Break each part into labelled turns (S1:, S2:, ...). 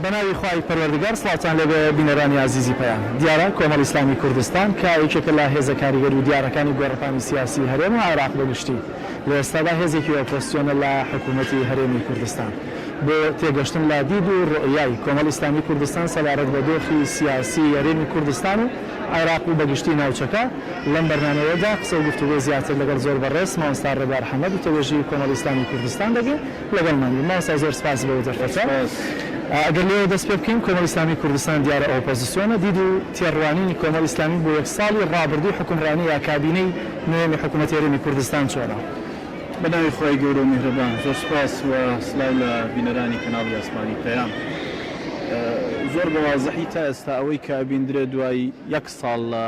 S1: بەناوی خوای پەروەردگار سڵاوتان لێبێ بینەرانی ئازیزی پەیام. دیارە کۆمەڵی ئیسلامی کوردستان کە یەکێکە لە هێزە کاریگەر و دیارەکانی گۆڕەپانی سیاسی هەرێم و عێراق بە گشتی لە ئێستادا هێزێکی ئۆپۆزسیۆنە لە حکوومەتی هەرێمی کوردستان. بۆ تێگەشتن لە دید و ڕوئیای کۆمەڵی ئیسلامی کوردستان سەبارەت بە دۆخی سیاسی هەرێمی کوردستان و عێراق و بە گشتی ناوچەکە لەم بەرنامەیەدا قسە و گفتوگۆی زیاتر لەگەڵ زۆر بەڕێز مامۆستا ڕێبوار حەمەد وتەبێژی کۆمەڵی ئیسلامی کوردستان دەگەین. لەگەڵمان بن مامۆستا زۆر سپاس بۆ دەرفەتە. ئەگەر لێوە دەست پێ بکەین کۆمەڵی ئیسلامی کوردستان دیارە ئۆپۆزسیۆنە دید و تێڕوانینی کۆمەڵی ئیسلامی بۆ یەک ساڵی ڕابردووی حوکمڕانی یا کابینەی نۆیەمی حکوومەتی هەرێمی کوردستان چۆنە؟
S2: بە ناوی خوای گەورە و میهرەبان. زۆر سوپاس و سڵاو لە بینەرانی کەناڵی ئاسمانی پەیام. زۆر بە وازحی تا ئێستا ئەوەی کە ئەبیندرێ دوای یەک ساڵ لە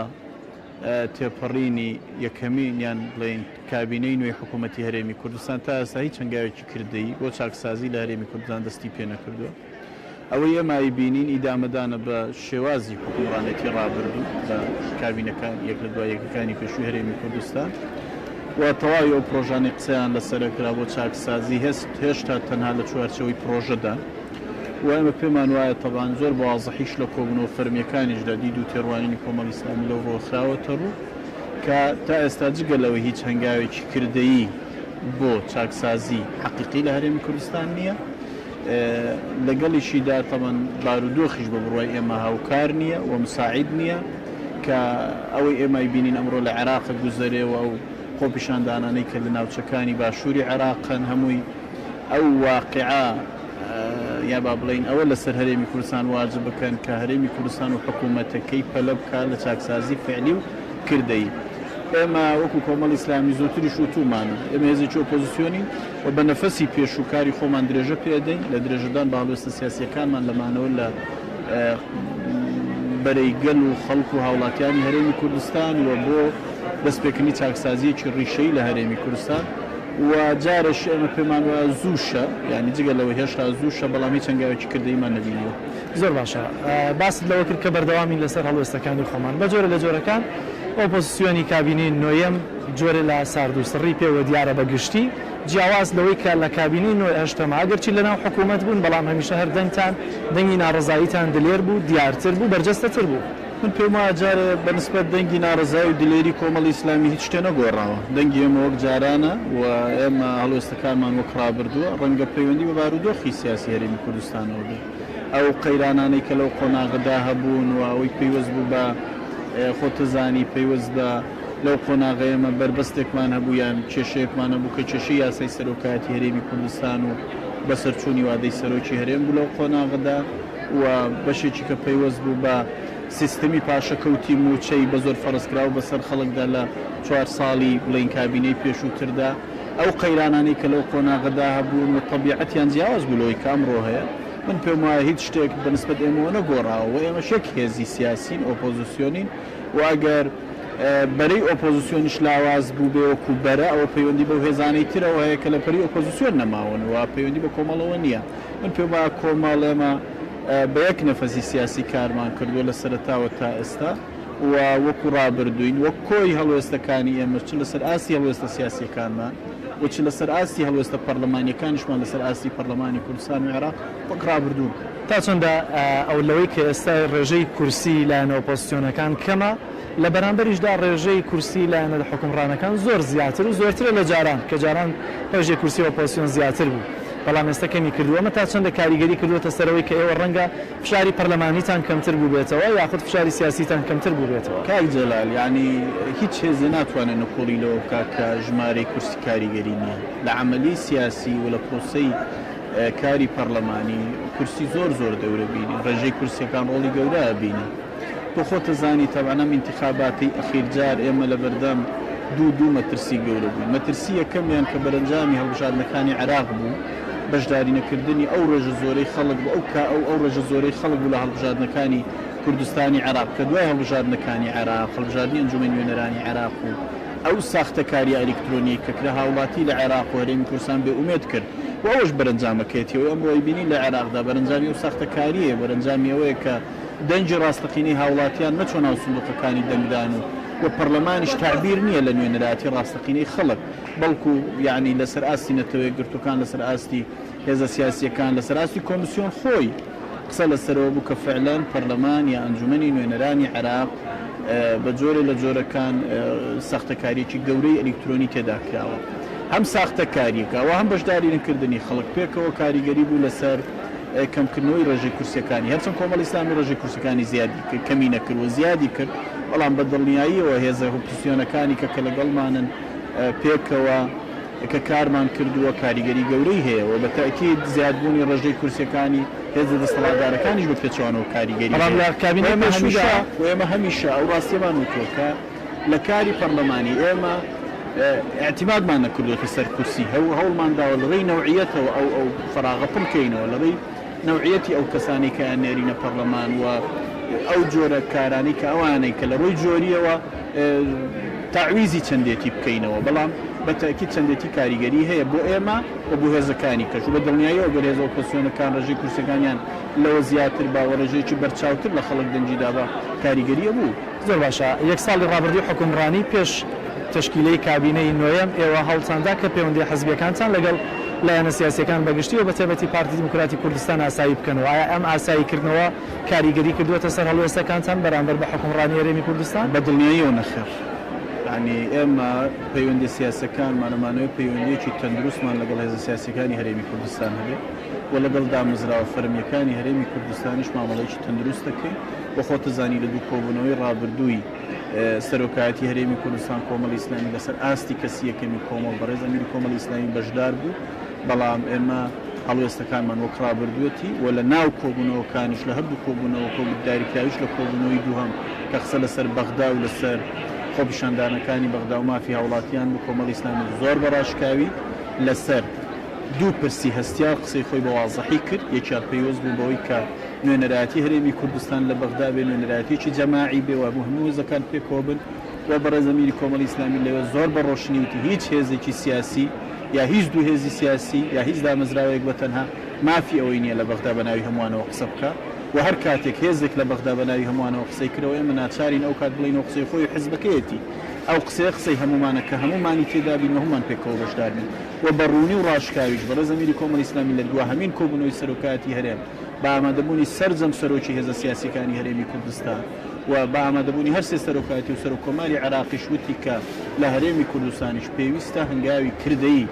S2: تێپەڕینی یەکەمین یان بڵێین کابینەی نوێی حکوومەتی هەرێمی کوردستان تا ئێستا هیچ هەنگاوێکی کردەیی بۆ چاکسازی لە هەرێمی کوردستان دەستی پێ نەکردووە. ئەوەی ئێمە ئەیبینین ئیدامەدانە بە شێوازی حوکمڕانێتی ڕابردوو بە کابینەکان یەک لە دوای یەکەکانی پێشووی هەرێمی کوردستان و تەواوی ئەو پرۆژانەی قسەیان لەسەر کرا بۆ چاکسازی هێست هێشتا تەنها لە چوارچێوەی پرۆژەدان و ئێمە پێمان وایە تەبعەن زۆر بە وازحیش لە کۆبوونەوە فەرمییەکانیشدا دید و تێڕوانینی کۆمەڵی ئیسلامی لەو ڕووە خراوەتە ڕوو کە تا ئێستا جگە لەوەی هیچ هەنگاوێکی کردەیی بۆ چاکسازی حەقیقی لە هەرێمی کوردستان نییە، لەگەڵیشیدا تەبعەن بارودۆخیش بە بڕوای ئێمە هاوکار نییە و مساعید نییە کە ئەوەی ئێمە ئەیبینین ئەمڕۆ لە عێراق گوزەرێ و ئەو خۆپیشاندانانەی کە لە ناوچەکانی باشووری عێراقن هەمووی ئەو واقیعە یا با بڵێین ئەوە لەسەر هەرێمی کوردستان واجب بکەن کە هەرێمی کوردستان و حکوومەتەکەی پەلە بکات لە چاکسازی فعلی و کردەیی. ئێمە وەکو کۆمەڵی ئیسلامی زۆرتریش وتوومانە ئێمە هێزێکی ئۆپۆزسیۆنین و بە نەفەسی پێش و کاری خۆمان درێژە پێدەین لە درێژەدان بە هەڵوێستە سیاسییەکانمان لە مانەوە لە بەرەی گەل و خەڵک و هاوڵاتیانی هەرێمی کوردستان و بۆ دەستپێکردنی چاکسازییەکی ڕیشەیی لە هەرێمی کوردستان. و جارێش ئێمە پێمان وایە زووشە، یانی جگە لەوەی هێشتا زووشە، بەڵام هیچ هەنگاوێکی کردەییمان نەبینیوە.
S1: زۆر باشە. باست لەوە کرد کە بەردەوامین لەسەر هەڵوێستەکانی خۆمان. بە جۆرێ لە جۆرەکان ئۆپۆزسیۆنی کابینەی نۆیەم جۆرێ لە ساردوسڕی پێوە دیارە بە گشتی، جیاواز لەوەی کە لە کابینەی نۆ هەشتەما ئەگەرچی لەناو حکوومەت بوون، بەڵام هەمیشە هەر دەنگتان، دەنگی ناڕەزاییتان دلێر بوو، دیارتر بوو، بەرجەستەتر بوو.
S2: من پێم وایە جارێ بە نسبەت دەنگی ناڕەزایی و دلێری کۆمەڵی ئیسلامی هیچ شتێ نەگۆڕاوە. دەنگی ئێمە وەک جارانە و ئێمە هەڵوێستەکانمان وەک ڕابردووە. ڕەنگە پەیوەندی بە بارودۆخی سیاسی هەرێمی کوردستانەوە بێ. ئەو قەیرانانەی کە لەو قۆناغەدا هەبوون و ئەوەی پەیوەست بوو بە خۆتەزانی پەیوەست بە لەو قۆناغە ئێمە بەربەستێکمان هەبوو یان کێشەیەکمان هەبوو کە کێشەی یاسای سەرۆکایەتی هەرێمی کوردستان و بەسەرچوونی وادەی سەرۆکی هەرێم بوو لەو قۆناغەدا. و بەشێکی کە پەیوەست بوو بە سیستمی پاشەکەوتی مووچەی بە زۆر فەرزکراو بەسەر خەڵکدا لە چوار ساڵی بڵێین کابینەی پێشووتردا، ئەو قەیرانانەی کە لەو قۆناغەدا هەبوون و تەبیعەتیان جیاواز بوو لەوەی کە ئەمڕۆ هەیە، من پێم وایە هیچ شتێک بە نسبەت ئێمەوە نەگۆڕاوە و ئێمەش یەک هێزی سیاسین، ئۆپۆزسیۆنین و ئەگەر بەرەی ئۆپۆزسیۆنیش لاواز بووبێ وەکوو بەرە، ئەوە پەیوەندی بەو هێزانەی ترەوە هەیە کە لە پەری ئۆپۆزسیۆن نەماون و پەیوەندی بە کۆمەڵەوە نییە. من پێم وایە کۆمەڵ ئێمە بە یەک نەفەسی سیاسی کارمان کردووە لە سەرەتاوە تا ئێستا و وەکو ڕابردووین وەک کۆی هەڵوێستەکانی ئێمە چ لەسەر ئاستی هەڵوێستە سیاسیەکانمان و چ لەسەر ئاستی هەڵوێستە پەرلەمانیەکانیشمان لەسەر ئاستی پەرلەمانی کوردستان و عێراق وەک ڕابردوون.
S1: تا چەندە ئەو لەوەی کە ئێستا ڕێژەی کورسی لایەنە ئۆپۆزسیۆنەکان کەمە، لە بەرامبەریشدا ڕێژەی کورسی لایەنە حوکمڕانەکان زۆر زیاتر و زۆرترە لە جاران، کە جاران ڕێژەی کورسی ئۆپۆزسیۆن زیاتر بوو، بەڵام ئێستا کەمی کردووە، ئەمە تا چەندە کاریگەری کردووەتە سەر ئەوەی کە ئێوە ڕەنگە فشاری پەرلەمانیتان کەمتر بووبێتەوە یاخود فشاری سیاسیتان کەمتر بووبێتەوە؟
S2: کاک جەلال، یانی هیچ هێزێ ناتوانێ نکوڵی لەوە بکا کە ژمارەی کورسی کاریگەری نییە لە عەمەلیەی سیاسی و لە پرۆسەی کاری پەرلەمانی، کورسی زۆر زۆر دەورە بینێ، ڕێژەی کورسیەکان ڕۆڵی گەورە ئەبینێ. تۆ خۆت ئەزانی تەبعەن ئەم ئینتیخاباتەی ئەخیر جار ئێمە لەبەردەم دوو دوو مەترسی گەورە بووین. مەترسی یەکەمیان کە بەرەنجامی هەڵبژاردنەکانی عێراق بوو، بەشداری نەکردنی ئەو ڕێژە زۆرەی خەڵک بوو، ئەو کا ئەو ئەو ڕێژە زۆرەی خەڵک بوو لە هەڵبژاردنەکانی کوردستانی عێراق کە دوای هەڵبژاردنەکانی عێراق، هەڵبژاردنی ئەنجومەنی نوێنەرانی عێراق و ئەو ساختەکارییە ئەلیکترۆنیەی کە کرا هاوڵاتی لە عێراق و هەرێمی کوردستان بێ ئومێد کرد و ئەوەش بەرەنجامەکەیەتی ئەوەی ئەمڕۆ ئەیبینین لە عێراقدا بەرەنجامی ئەو ساختەکارییەیە، بەرەنجامی ئەوەیە کە دەنگی ڕاستەقینەی هاوڵاتیان نەچوە ناو سندوقەکانی دەنگدان و و پەڕلەمانیش تەعبیر نیە لە نوێنەرایەتی ڕاستەقینەی خەڵک بەڵکو یەعنی لەسەر ئاستی نەتەوەیەکگرتوەکان لەسەر ئاستی هێزە سیاسیەکان لەسەر ئاستی کۆمسیۆن خۆی. قسە لەسەرەوە بوو کە فعلەن پەرلەمان یا ئەنجومەنی نوێنەرانی عێراق بە جۆرێ لە جۆرەکان ساختەکارییەکی گەورەی ئەلیکترۆنی تێدا کراوە. هەم ساختەکارییەکە و هەم بەشداری نەکردنی خەڵک پێکەوە کاریگەری بوو لەسەر کەمکردنەوەی ڕێژەی کورسییەکانی. هەرچەند کۆمەڵی ئیسلامی ڕێژەی کورسییەکانی زیادی کرد، کەمی نەکرد و زیادی کرد، بەڵام بە دڵنیاییەوە هێزە ئۆپۆزسیۆنەکانی کە کە لەگەڵمانن پێکەوە کە کارمان کردووە کاریگەری گەورەی هەیە و بە تەئکید زیادبوونی ڕێژەی کورسیەکانی هێزە دەستەڵاتدارەکانیش بە پێچەوانەوە کاریگەری
S1: بەڵام
S2: هەیە
S1: لە
S2: و
S1: کابینەی
S2: ئێمە
S1: پێشوودا.
S2: هەمیشە و ئێمە هەمیشە ئەو ڕاستیەمان وتووە کە لە کاری پەڕلەمانی ئێمە ئیعتیمادمان نەکردۆتە سەر کورسی هەو هەوڵمان داوە لە ڕێی نەوعیەتەوە ئەو ئەو فەراغە پڕ کەینەوە لە ڕێی نەوعیەتی ئەو کەسانەی کە ئەنێرینە پەڕلەمان و ئەو جۆرە کارانەی کە ئەوانەی کە لە ڕووی جۆریەوە تەعویزی چەندێتی بکەینەوە، بەڵام بە تەئکید چەندێتی کاریگەری هەیە بۆ ئێمە و بۆ هێزەکانی کەش و بە دڵنیاییەوە گەر هێزە ئۆپۆزسیۆنەکان ڕێژەی کورسیەکانیان لەوە زیاتر با و ڕێژەیەکی بەرچاوتر لە خەڵک دەنگی دابا کاریگەری ئەبوو.
S1: زۆر باشە یەک ساڵی ڕابردووی حوکمڕانی پێش تەشکیلەی کابینەی نۆیەم ئێوە هەوڵتان دا کە پەیوەندیە حزبیەکانتان لەگەڵ لایەنە سیاسیەکان بە گشتی و بە تایبەتی پارتی دیموکراتی کوردستان ئاسایی بکەنەوە ئایا ئەم ئاسایی کردنەوە کاریگەری کردووەتە سەر هەڵوێستەکانتان بەرامبەر بە حوکمڕانی هەرێمی کوردستان؟
S2: بە دڵنیاییەوە نەخێر. یانی ئێمە پەیوەندیە سیاسیەکانمان ئەمانەوێت پەیوەندیەکی تەندروستمان لەگەڵ هێزە سیاسیەکانی هەرێمی کوردستان هەبێت و لەگەڵ دامەزراوە فەرمیەکانی هەرێمی کوردستانیش مامەڵەیەکی تەندروست دەکەین و خۆتەزانی لە دوو کۆبوونەوەی ڕابردووی سەرۆکایەتی هەرێمی کوردستان کۆمەڵی ئیسلامی لەسەر ئاستی کەسی یەکەمی کۆمەڵ بەڕێز ئەمیری کۆمەڵی ئیسلامی بەشدار بوو، بەڵام ئێمە هەڵوێستەکانمان وەک ڕابردوویەتی و لە ناو کۆبوونەوەکانیش لە هەردوو کۆبوونەوەکە و دیاریکراویش لە کۆبوونەوەی دووهەم کە قسە لەسەر بەغدا و لەسەر خۆپیشاندانەکانی بەغدا و مافی هاوڵاتیان بوو کۆمەڵی ئیسلامی زۆر بە ڕاشکاوی لەسەر دوو پرسی هەستیار قسەی خۆی بە وازحی کرد، یەکیان پەیوەست بوو بەوەی کە نوێنەرایەتی هەرێمی کوردستان لە بەغدا بێ نوێنەرایەتیەکی جەماعی بێ و هەموو هێزەکان پێکەوە بن و بەڕێز ئەمیری کۆمەڵی ئیسلامی لەوێ زۆر بە ڕۆشنی وتی هیچ هێزێکی سیاسی یا هیچ دوو هێزی سیاسی یا هیچ دامەزراوەیەک بە تەنها مافی ئەوەی نییە لە بەغدا بە ناوی هەمووانەوە قسە بکا و هەر کاتێک هێزێک لە بەغدا بە ناوی هەمووانەوە قسەی کردەوە ئێمە ناچارین ئەو کات بڵێین ئەو قسەی خۆی و حزبەکەیەتی ئەو قسەیە قسەی هەموومانە کە هەموومانی تێدا بین و هەموومان پێکەوە بەشدار بین و بە ڕوونی و ڕاشکاویش بەڕێز ئەمیری کۆمەڵی ئیسلامی لە دواهەمین کۆبوونەوەی سەرۆکایەتی هەرێم بە ئامادەبوونی سەرجەم سەرۆکی هێزە سیاسیەکانی هەرێمی کوردستان و بە ئامادەبوونی هەرسێ سەرۆکایەتی و سەرۆک کۆماری عێراقیش وتی کە لە هەرێمی کوردستانیش پێویستە هەنگاوی کردەیی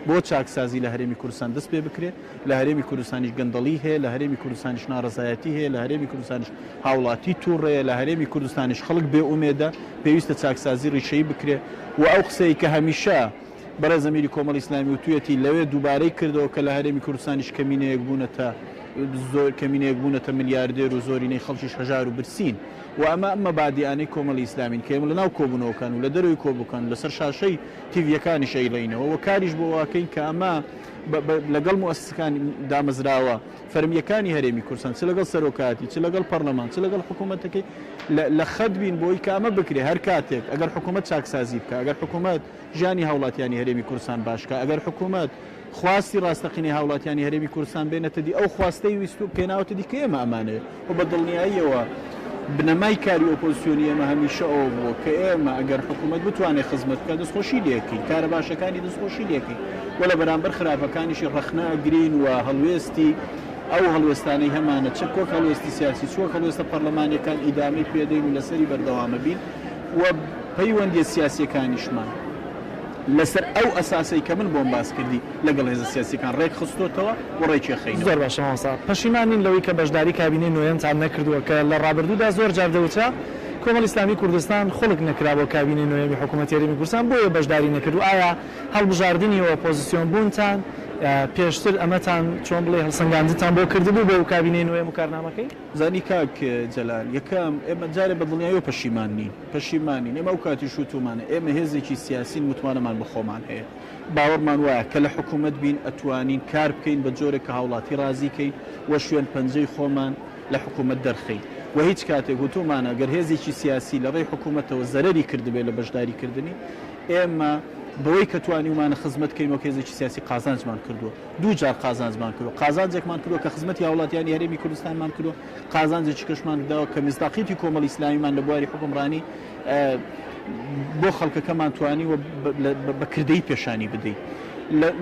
S2: بۆ چاکسازی لە هەرێمی کوردستان دەست پێ بکرێ، لە هەرێمی کوردستانیش گەندەڵی هەیە، لە هەرێمی کوردستانیش ناڕەزایەتی هەیە، لە هەرێمی کوردستانیش هاوڵاتی توڕەیە، لە هەرێمی کوردستانیش خەڵک بێ ئومێدە، پێویستە چاکسازی ڕیشەیی بکرێ و ئەو قسەی کە هەمیشە بەڕێز ئەمیری کۆمەڵی ئیسلامی وتویەتی لەوێ دووبارەی کردەوە کە لە هەرێمی کوردستانیش کەمینەیەک بوونەتە زۆر کەمینەیەک بوونەتە ملیاردێر و زۆرینەی خەڵکیش هەژار و برسین و ئەمە ئەم مەبادیئانەی کۆمەڵی ئیسلامین کە ئێمە لە ناو کۆبوونەوەکان و لە دەرەوەی کۆبووکان و لەسەر شاشەی تیڤییەکانیش ئەیڵێینەوە و کاریش بۆ ئەوەکەین کە ئەمە لەگەڵ موئەسسەکانی دامەزراوە فەرمییەکانی هەرێمی کوردستان چ لەگەڵ سەرۆکایەتی چ لەگەڵ پەڕلەمان چ لەگەڵ حکوومەتەکەی لە خەت بین بۆی کە ئەمە بکرێ هەر کاتێک ئەگەر حکوومەت چاکسازی بکا ئەگەر حکوومەت ژیانی هاوڵاتیانی هەرێمی کوردستان باش کا، ئەگەر حکوومەت خواستی ڕاستەقینەی هاوڵاتیانی هەرێمی کوردستان بێنێتە دی، ئەو خواستەی ویست و پێناوەتە دی کە ئێمە ئەمانەوێ و بە دڵنیاییەوە بنەمای کاری ئۆپۆزسیۆنی ئێمە هەمیشە ئەوە بووە کە ئێمە ئەگەر حکوومەت بتوانێ خزمەت بکا دەستخۆشی لێ ئەکەین، کارە باشەکانی دەستخۆشی لێ ئەکەین و لە بەرامبەر خراپەکانیشی ڕەخنە ئەگرین و هەڵوێستی ئەو هەڵوێستانەی هەمانە چ وەک هەڵوێستی سیاسی چ وەک هەڵوێستە پەڕلەمانییەکان ئیدامەی پێدەین و لەسەری بەردەوامە بین. و پەیوەندیە سیاسیەکانیشمان لەسەر ئەو ئەساسەی کە من بۆم باس کردی لەگەڵ هێزە سیاسیەکان ڕێک خستۆتەوە و ڕێکی ئەخەینەوە.
S1: زۆر باشە مامۆستا، پەشیمان نین لەوەی کە بەشداری کابینەی نۆیەمتان نەکردووە کە لە ڕابردوودا زۆر جار دەوترا کۆمەڵی ئیسلامی کوردستان خوڵک نەکرا بۆ کابینەی نۆیەمی حکوومەتی هەرێمی کوردستان بۆیە بەشداری نەکرد و ئایا هەڵبژاردنی ئۆپۆزسیۆن بوونتان پێشتر ئەمەتان چۆن بڵێی هەڵسەنگاندنتان بۆ کردبوو بۆ کابینەی نۆیەم و کارنامەکەی؟
S2: زانی کاک جەلال، یەکەم، ئێمە جارێ بە دڵنیاییەوە پەشیمان نین، پەشیمان نین، ئێمە ئەو کاتیش وتوومانە ئێمە هێزێکی سیاسین متمانەمان بە خۆمان هەیە، باوەڕمان وایە کە لە حکوومەت بین ئەتوانین کار بکەین بە جۆرێک کە هاوڵاتی ڕازی کەین و شوێن پەنجەی خۆمان لە حکوومەت دەرخەین و هیچ کاتێک وتوومانە گەر هێزێکی سیاسی لە ڕێی حکوومەتەوە زەرەری کردبێ لە بەشداری کردنی ئێمە بەوەی کە توانیومانە خزمەت کەین وەک هێزێکی سیاسی قازانجمان کردووە. دوو جار قازانجمان کردووە، قازانجێکمان کردووە کە خزمەتی هاوڵاتیانی هەرێمی کوردستانمان کردووە، قازانجێکی کەشمان داوە کە میسداقیەتی کۆمەڵی ئیسلامیمان لە بواری حوکمڕانی بۆ خەڵکەکەمان توانیوە بە کردەیی پێشانی بدەین.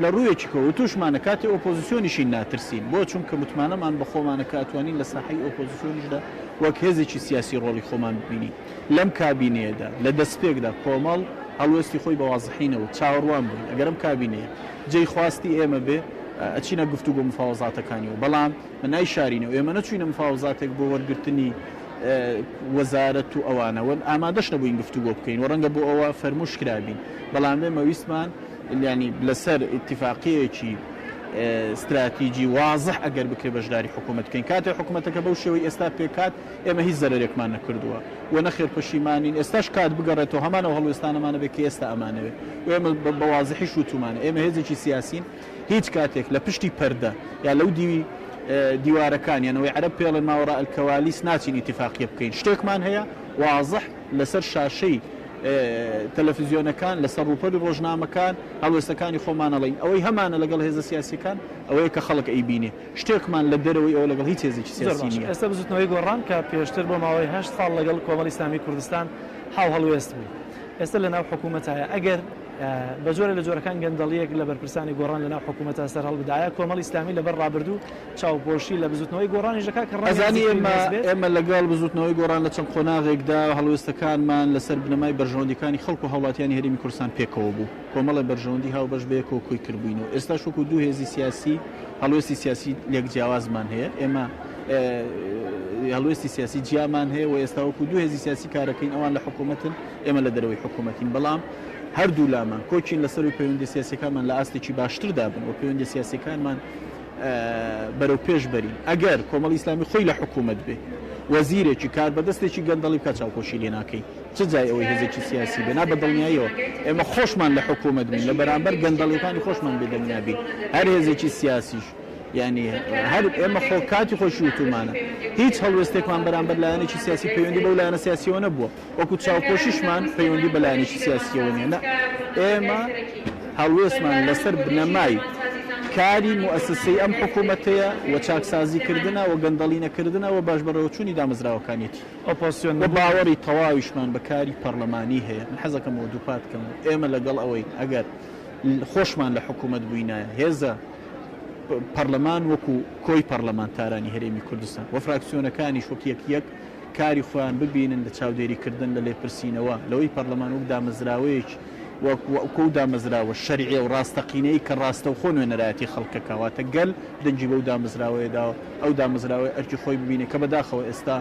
S2: لە ڕوویەکی کەوە وتوشمانە کاتێ ئۆپۆزسیۆنیشین ناترسین، بۆ؟ چونکە متمانەمان بە خۆمانە کە ئەتوانین لە ساحەی ئۆپۆزسیۆنیشدا وەک هێزێکی سیاسی ڕۆڵی خۆمان ببینین. لەم کابینەیەدا لە دەسپێکدا کۆمەڵ هەڵوێستی خۆی بە وازحی نەوت، چاوەڕوان بووین ئەگەر ئەم کابینەیە جێی خواستی ئێمە بێ ئەچینە گفتوگۆ مفاوەزاتەکانیەوە، بەڵام نایشارینەوە ئێمە نەچووینە مفاوەزاتێک بۆ وەرگرتنی وەزارەت و ئەوانە و ئامادەش نەبووین گفتوگۆ بکەین و ڕەنگە بۆ ئەوە فەرمووش کرابین، بەڵام ئێمە ویستمان یانی لەسەر ئیتیفاقیەیەکی ستراتیجی وازح ئەگەر بکرێ بەشداری حکوومەت بکەین. کاتێ حکوومەتەکە بەو شێوەی ئێستا پێکهات ئێمە هیچ زەرەرێکمان نەکردووە و نەخێر پەشیمانین، ئێستاش کات بگەڕێتەوە هەمان ئەو هەڵوێستانەمان ئەبێ کە ئێستا ئەمانەوێ و ئێمە بە وازحیش وتوومانە ئێمە هێزێکی سیاسین هیچ کاتێک لە پشتی پەردە یا لەو دیوی دیوارەکان یان ئەوەی عەرەب پێڵێن ماوەڕا الکوالیس ناچین ئیتیفاقیە بکەین شتێکمان هەیە وازح لەسەر شاشەی تەلەفزیۆنەکان لەسەر ڕووپەری ڕۆژنامەکان هەڵوێستەکانی خۆمان ئەڵێین ئەوەی هەمانە لەگەڵ هێزە سیاسیەکان ئەوەیە کە خەڵک ئەیبینێ شتێکمان لە دەرەوەی ئەوە لەگەڵ هیچ هێزێکی
S1: زۆر
S2: سیاسی
S1: باشە
S2: نییە.
S1: ئێستا بزوتنەوەی گۆڕان کە پێشتر بۆ ماوەی هەشت ساڵ لەگەڵ کۆمەڵی ئیسلامی کوردستان هاوهەڵوێست بوو ئێستا لەناو حکوومەتایە ئەگەر بە جۆرێ لە جۆرەکان گەندەڵییەک لە بەرپرسانی گۆڕان لەناو حکوومەتا سەرهەڵبدایە، کۆمەڵی ئیسلامی لەبەر ڕابردوو چاوپۆشی لە بزووتنەوەی گۆڕانیش دەکات کە ڕەنگە
S2: ئەزانی
S1: نزیکترین
S2: ئێمە
S1: هێز بێت.
S2: ئێمە لەگەڵ بزووتنەوەی گۆڕان لە چەند قۆناغێکدا هەڵوێستەکانمان لەسەر بنەمای بەرژەوەندییەکانی خەڵک و هاوڵاتیانی هەرێمی کوردستان پێکەوە بوو، کۆمەڵێ بەرژەوەندی هاوبەش بەیەکەوە کۆی کردبووینەوە، ئێستاش وەکوو دوو هێزی سیاسی هەڵوێستی سیاسی لێک جیاوازمان هەیە، ئێمە هەڵوێستی سیاسی جیامان هەیە و ئێستا وەکوو دوو هێزی سیاسی کارەکەین، ئەوان لە حکوومەتن، ئێمە لە دەرەوەی حکوومەتین، بەڵام هەردوولامان کۆکین لەسەروی پەیوەندیە سیاسیەکانمان لە ئاستێکی باشتردا بن و پەیوەندیە سیاسیەکانمان بەرەو پێش بەرین. ئەگەر کۆمەڵی ئیسلامی خۆی لە حکوومەت بێ وەزیرێکی کاربەدەستێکی گەندەڵی بکات چاوپۆشی لێ ناکەین. چ جای ئەوەی هێزێکی سیاسی بێ. نا بە دڵنیاییەوە ئێمە خۆشمان لە حکوومەت بین لە بەرامبەر گەندەڵیەکانی خۆشمان بێدەنگ نابین. هەر هێزێکی سیاسیش یانی هەر ئێمە خۆ کاتی خۆشی وتوومانە هیچ هەڵوێستێکمان بەرامبەر لایەنێکی سیاسی پەیوەندی بەو لایەنە سیاسیەوە نەبووە. وەکو چاوپۆشیشمان پەیوەندی بە لایەنێکی سیاسییەوە نییە، نا، ئێمە هەڵوێستمان لەسەر بنەمای کاری موئەسەسەی ئەم حکوومەتەیە و چاکسازیکردنە و گەندەڵی نەکردنە و باش بەڕێوەچوونی دامەزراوەکانیەتی.
S1: ئۆپۆزسیۆن
S2: و
S1: نەبوون.
S2: باوەڕی تەواویشمان بە کاری پەڕلەمانی هەیە. من حەزەکەم ئەوە دووپات کەمەوە، ئێمە لەگەڵ ئەوەین ئەگەر خۆشمان لە حکوومەت بووینایە، هێزە پەڕلەمان وەکو کۆی پەڕلەمانتارانی هەرێمی کوردستان و فراکسیۆنەکانیش وەک یەک یەک کاری خۆیان ببینن لە چاودێریکردن، لە لێپرسینەوە، لەوەی پەرلەمان وەک دامەزراوەیەکی وەک ئەو دامەزراوە شەرعیە و ڕاستەقینەی کە ڕاستەوخۆ نوێنەرایەتی خەڵکەکە واتە گەل دەنگی بەو دامەزراوەیە داوە ئەو دامەزراوەیە ئەرکی خۆی ببینێ کە بەداخەوە ئێستا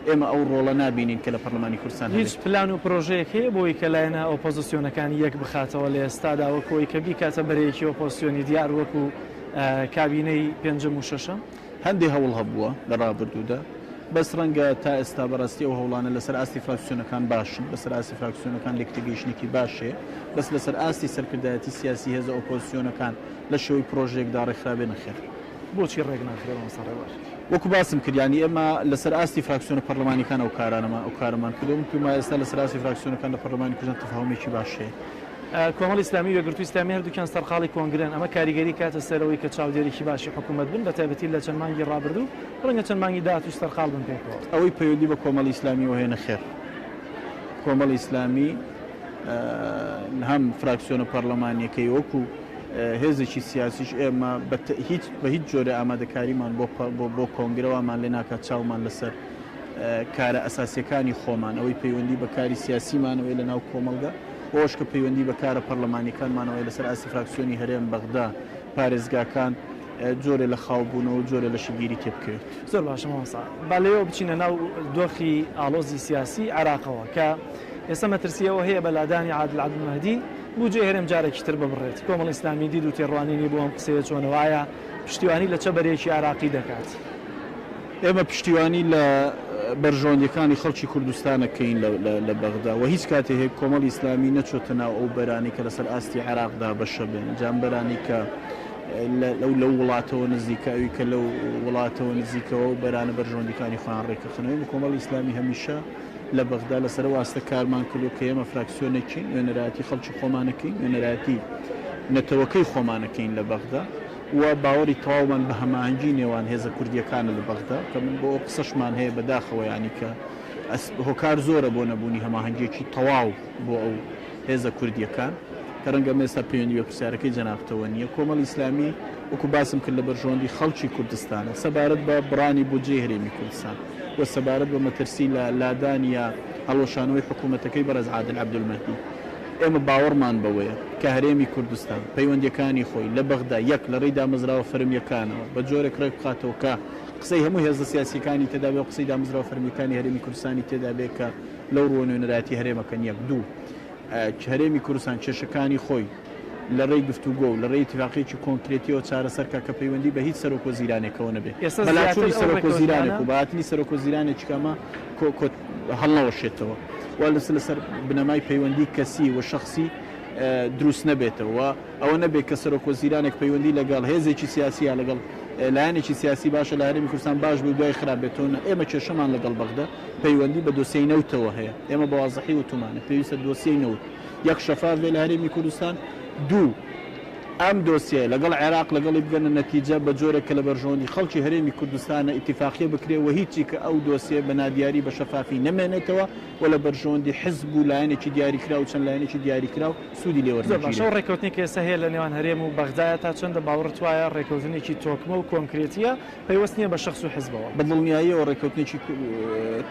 S2: ئێمە ئەو ڕۆڵە نابینین کە لە پەرلەمانی کوردستان
S1: هیچ
S2: هەبێت.
S1: پلان و پرۆژەیەک هەیە بۆ ئەوەی کە لایەنە ئۆپۆزسیۆنەکان یەک بخاتەوە لە ئێستادا وەکو ئەوەی کە بیکاتە بەرەیەکی ئۆپۆزسیۆنی دیار وەکو کابینەی پێنجەم و شەشەم؟
S2: هەندێ هەوڵ هەبووە لە ڕابردوودا، بەس ڕەنگە تا ئێستا بەڕاستی ئەو هەوڵانە لەسەر ئاستی فراکسیۆنەکان باشن، لەسەر ئاستی فراکسیۆنەکان لێکتێگەیشتنێکی باش هەیە، بەس لەسەر ئاستی سەرکردایەتی سیاسی هێزە ئۆپۆزسیۆنەکان لە شێوەی پرۆژەیەکدا ڕێکخرابێ نەخێر.
S1: بۆچی ڕێک ناخرێ مامۆستا ڕێبوار؟
S2: وەکو باسم کرد یانی ئێمە لەسەر ئاستی فراکسیۆنە پەرلەمانیەکان ئەو کارانەمان ئەو کارەمان کردووە، من پێم وایە ئێستا لەسەر ئاستی فراکسیۆنەکان لە پەرلەمانی کوردستان تەفاهومێکی باش هەیە.
S1: کۆمەڵی ئیسلامی و یەکگرتووی ئیسلامی هەردووکیان سەرقاڵی کۆنگرەن، ئەمە کاریگەری کاتە سەر ئەوەی کە چاودێریی باشی حکوومەت بن، بەتایبەتی لە چەند مانگی ڕابردوو، ڕەنگە چەند مانگی داهاتووش سەرقاڵ بن پێکەوە.
S2: ئەوەی پەیوەندی بە کۆمەڵی ئیسلامییەوە هەیە نەخێر. کۆمەڵی ئیسلامی هەم فراکسیۆنە پەرلەمانییەکەی وەکو هێزێکی سیاسیش ئێمە هیچ بە هیچ جۆرێ ئامادەکاریمان بۆ کۆنگرە وامان لێ ناکات چاومان لەسەر کارە ئەساسیەکانی خۆمان، ئەوەی پەیوەندی بە کاری سیاسیمانەوەی لە ناو کۆمەڵگە، ئەوەش کە پەیوەندی بە کارە پەرلەمانیەکانمانەوەی لەسەر ئاستی فراکسیۆنی هەرێم، بەغدا، پارێزگاکان، جۆرێ لە خاوبوونەوە و جۆرێ لە شلگیری تێبکەوێت.
S1: زۆر باشە مامۆستا، با لەوێوە بچینە ناو دۆخی ئاڵۆزی سیاسی عێراقەوە کە ئێستا مەترسی ئەوە هەیە بە لادانی عادل عەبدولمەهدی بودجەی هەرێم جارێکی تر ببڕێت، کۆمەڵی ئیسلامی دید و تێڕوانینی بۆ ئەم قسەیە چۆنە و ئایا پشتیوانی لە چە بەرەیەکی عێراقی دەکات؟
S2: ئێمە پشتیوانی لە بەرژەوەندیەکانی خەڵکی کوردستان ئەکەین لە بەغدا و هیچ کاتێ هێک کۆمەڵی ئیسلامی نەچۆتە ناو ئەو بەرانەی کە لەسەر ئاستی عێراق دابەشە بن جا ئەم بەرانەی کە لەو لەو وڵاتەوە نزیکە ئەوی کە لەو وڵاتەوە نزیکەوە و بەرانە بەرژەوەندیەکانی خۆیان ڕێکەخەنەوە ئێمە کۆمەڵی ئیسلامی هەمیشە لە بەغدا لەسەر ئەو ئاستە کارمان کردووە کە ئێمە فراکسیۆنێکین نوێنەرایەتی خەڵکی خۆمانەکەین نوێنەرایەتی نەتەوەکەی خۆمانەکەین لە بەغدا و باوەڕی تەواومان بە هەماهەنگی نێوان هێزە کوردییەکانە لە بەغدا کە من بۆ ئەو قسەشمان هەیە بە داخەوە یانی کە هۆکار زۆرە بۆ نەبوونی هەماهەنگییەکی تەواو بۆ ئەو هێزە کوردییەکان. کە ڕەنگە ئەمە ئێستا پەیوەندی بە پرسیارەکەی جەنابتەوە نییە، کۆمەڵی ئیسلامی وەکو باسم کرد لە بەرژەوەندی خەڵکی کوردستانە سەبارەت بە بڕانی بودجەی هەرێمی کوردستان و سەبارەت بە مەترسی لە لادان یا هەڵوەشانەوەی حکوومەتەکەی بەڕێز عادل عەبدولمەهدی. ئێمە باوەڕمان بەوەیە کە هەرێمی کوردستان پەیوەندییەکانی خۆی لە بەغدا یەک لە ڕێی دامەزراوە فەرمییەکانەوە بە جۆرێک ڕێک بخاتەوە کە قسەی هەموو هێزە سیاسییەکانی تێدا بێ و قسەی دامەزراوە فەرمییەکانی هەرێمی کوردستانی تێدا بێ کە لەو ڕووە نوێنەرایەتی هەرێمەکەن یەک دوو هەرێمی کوردستان کێشەکانی خۆی لە ڕێی گفتوگۆ و لە ڕێی ئیتیفاقییەکی کۆنکرێتییەوە چارەسەر کا کە پەیوەندی بە هیچ سەرۆکوەزیرانێکەوە نەبێ.
S1: ئێستا
S2: بە
S1: زیاتر
S2: لاچوونی
S1: ئەو
S2: سەرۆکوەزیرانێک
S1: ڕێککەوتنانە.
S2: و بە هاتنی سەرۆکوەزیرانێکی کە ئەمە کۆ کۆ هەڵنەوەشێتەوە و لەسەر لەسەر بنەمای پەیوەندی کەسی و شەخسی دروست نەبێتەوە و ئەوە نەبێت کە سەرۆکوەزیرانێک پەیوەندی لەگەڵ هێزێکی سیاسی یا لەگەڵ لایەنێکی سیاسی باشە لە هەرێمی کوردستان باش بێ و دوای خراپ بێتەوە نا ئێمە کێشەمان لەگەڵ بەغدا پەیوەندی بە دۆسیەی نەوتەوە هەیە ئێمە بە وازحی وتومانە پێویستە دۆسیەی نەوت یەک شەفاف بێ لە هەرێمی کوردستان، دوو ئەم دۆسیەیە لەگەڵ عێراق لەگەڵی بگەنە نەتیجە بە جۆرێک کە لە بەرژەوەندی خەڵکی هەرێمی کوردستانە ئیتیفاقیە بکرێ و هیچی کە ئەو دۆسیەیە بە نادیاری بە شەفافی نەمێنێتەوە و لە بەرژەوەندی حزب و لایەنێکی دیاریکراو و چەند لایەنێکی دیاریکراو سوودی لێ
S1: زۆر باشە
S2: وەرنەگیرێ.
S1: ئەو ڕێککەوتنەی کە ئێستا هەیە لە نێوان هەرێم و بەغدایە تا چەندە باوەڕت وایە ڕێککەوتنێکی تۆکمە و کۆنکرێتیە پەیوەست نییە بە شەخس و حزبەوە؟
S2: بە دڵنیاییەوە ڕێککەوتنێکی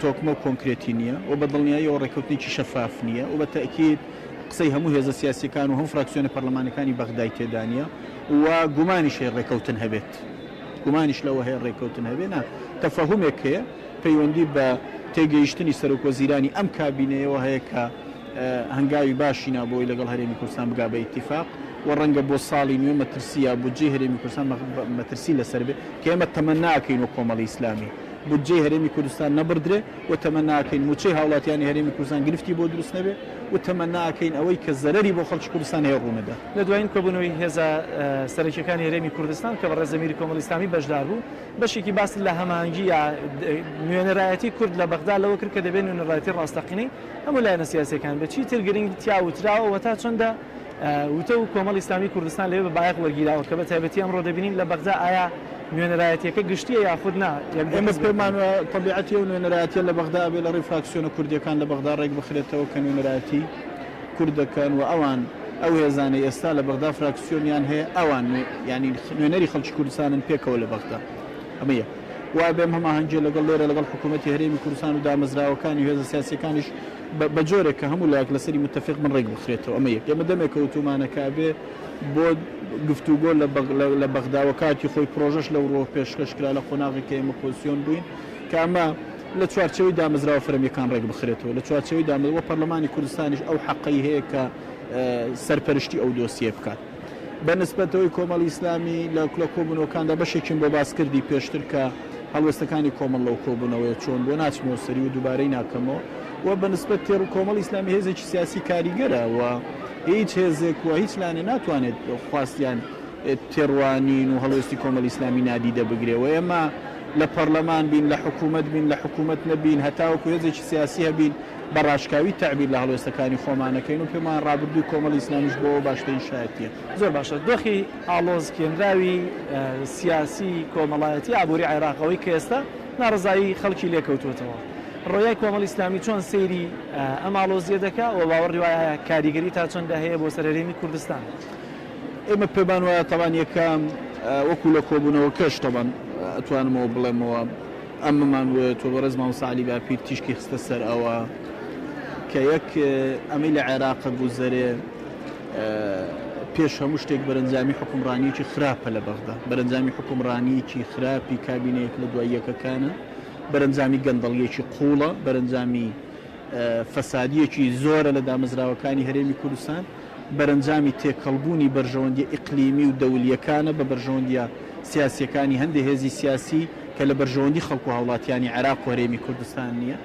S2: تۆکمە و کۆنکرێتی نییە و بە دڵنیاییەوە ڕێککەوتنێکی شەفاف نییە و بە تەئکید قسەی هەموو هێزە سیاسییەکان و هەموو فراکسیۆنە پەرلەمانەکانی بەغدای تێدا نییە و گومانیش هەیە ڕێککەوتن هەبێت. گومانیش لەوە هەیە ڕێککەوتن هەبێت نا، تەفەهومێک هەیە پەیوەندی بە تێگەیشتنی سەرۆکوەزیرانی ئەم کابینەیەوە هەیە کە هەنگاوی باشی نا بۆی لەگەڵ هەرێمی کوردستان بگا بە ئیتیفاق و ڕەنگە بۆ ساڵی نوێ مەترسی یا بودجەی هەرێمی کوردستان مەترسی لەسەر بێ کە ئێمە تەمەنا ئەکەین وەک کۆمەڵی ئیسلامی بودجەی هەرێمی کوردستان نەبڕدرێ و تەمەنا ئەکەین مووچەی هاوڵاتیانی هەرێمی کوردستان گرفتی بۆ دروست نەبێ و تەمەنا ئەکەین ئەوەی کە زەرەری بۆ خەڵکی کوردستان هەیە ڕوونەدا.
S1: لە دوایین کۆبوونەوەی هێزە سەرەکییەکانی هەرێمی کوردستان کە بەڕێز ئەمیری کۆمەڵی ئیسلامی بەشدار بوو، بەشێکی باس لە هەماهەنگی یا نوێنەرایەتی کورد لە بەغدا لەوە کرد کە دەبێت نوێنەرایەتی ڕاستەقینەی هەموو لایەنە سیاسییەکان بێت، چیتر گرنگ تیا وتراوە و تا چەندە وتە و کۆمەڵی ئیسلامی کوردستان لەوێ بە بایەخ وەرگیراوە کە بە تایبەتی ئەمڕۆ دەبینین لە بەغدا ئایا نوێنەرایەتییەکە گشتییە یاخود نا یەک دوو
S2: ئێمە
S1: حزبێکن؟
S2: پێمان وایە تەبیعەتی ئەو نوێنەرایەتییە لە بەغدا ئەبێ لە ڕێی فراکسیۆنە کوردییەکان لە بەغدا ڕێک بخرێتەوە کە نوێنەرایەتی کورد دەکەن و ئەوان ئەو هێزانەی ئێستا لە بەغدا فراکسیۆنیان هەیە ئەوان یانی نوێنەری خەڵکی کوردستانن پێکەوە لە بەغدا. ئەمە یەک. وا ئەبێ ئەم هەماهەنگییە لەگەڵ لێرە لەگەڵ حکوومەتی هەرێمی کوردستان و دامەزراوەکانی و هێزە سیاسییەکانیش بە جۆرێک کە هەموو لایەک لەسەری متەفیق بن ڕێک بخرێتەوە. ئەمە یەک. ئێمە دەمێکە وتوومانە کە ئەبێ بۆ گفتوگۆ لە بەغدا و کاتی خۆی پرۆژەش لەو ڕووە پێشکەش کرا لە قۆناغێک کە ئێمە پۆزسیۆن بووین کە ئەمە لە چوارچێوەی دامەزراوە فەرمییەکان ڕێک بخرێتەوە لە چوارچێوەی دامەزراوە و پەرلەمانی کوردستانیش ئەو حەقەی هەیە کە سەرپەرشتی ئەو دۆسیە بکات. بە نسبەت ئەوەی کۆمەڵی ئیسلامی لە لە کۆبوونەوەکاندا بەشێکیم بۆ باس کردی پێشتر کە هەڵوێستەکانی کۆمەڵ لەو کۆبوونەوەیە چۆن بووە ناچمەوە سەری و دووبارەی ناکەمەوە و بە نسبەت تێڕ کۆمەڵی ئیسلامی هێزێکی سیاسی کاریگەرە و هیچ هێزێک و هیچ لایەنێ ناتوانێت خواستیان تێڕوانین و هەڵوێستی کۆمەڵی ئیسلامی نادیدە بگرێ و ئێمە لە پەڕلەمان بین لە حکوومەت بین لە حکوومەت نەبین هەتاوەکو هێزێکی سیاسی هەبین بە ڕاشکاوی تەعبیر لە هەڵوێستەکانی خۆمان ئەکەین و پێمان ڕابردووی کۆمەڵی ئیسلامیش بۆ ئەوە باشترین شایەتییە.
S1: زۆر باشە. دۆخی ئاڵۆزکێنراوی سیاسی، کۆمەڵایەتی، ئابووری عێراق ئەوەی کە ئێستا ناڕەزایی خەڵکی لێکەوتووەتەوە. ڕۆیای کۆمەڵی ئیسلامی چۆن سەیری ئەم ئاڵۆزییە دەکا و باوەڕی وایە ئایا کاریگەری تا چەندە هەیە بۆ سەر هەرێمی کوردستان؟
S2: ئێمە پێمان وایە تەبان یەکەم وەکو لە کۆبوونەوەکەش تەبان ئەتوانمەوە بڵێمەوە ئەمەمان وت و بەڕێز مامۆستا عەلی باپیر تیشکی خستە سەر ئەوە کە یەک ئەمەی لە عێراقە گوزەرێ پێش هەموو شتێک بەرەنجامی حکومڕانیەکی خراپە لە بەغدا بەرەنجامی حکومڕانیەکی خراپی کابینەیەک لە دوای یەکەکانە بەرەنجامی گەندەڵیەکی قوڵە بەرەنجامی فەسادییەکی زۆرە لە دامەزراوەکانی هەرێمی کوردستان، بەرەنجامی تێکەڵبوونی بەرژەوەندییە ئیقلیمی و دەولییەکانە بە بەرژەوەندییە سیاسییەکانی هەندێ هێزی سیاسی کە لە بەرژەوەندی خەڵک و هاوڵاتیانی عێراق و هەرێمی کوردستان نییە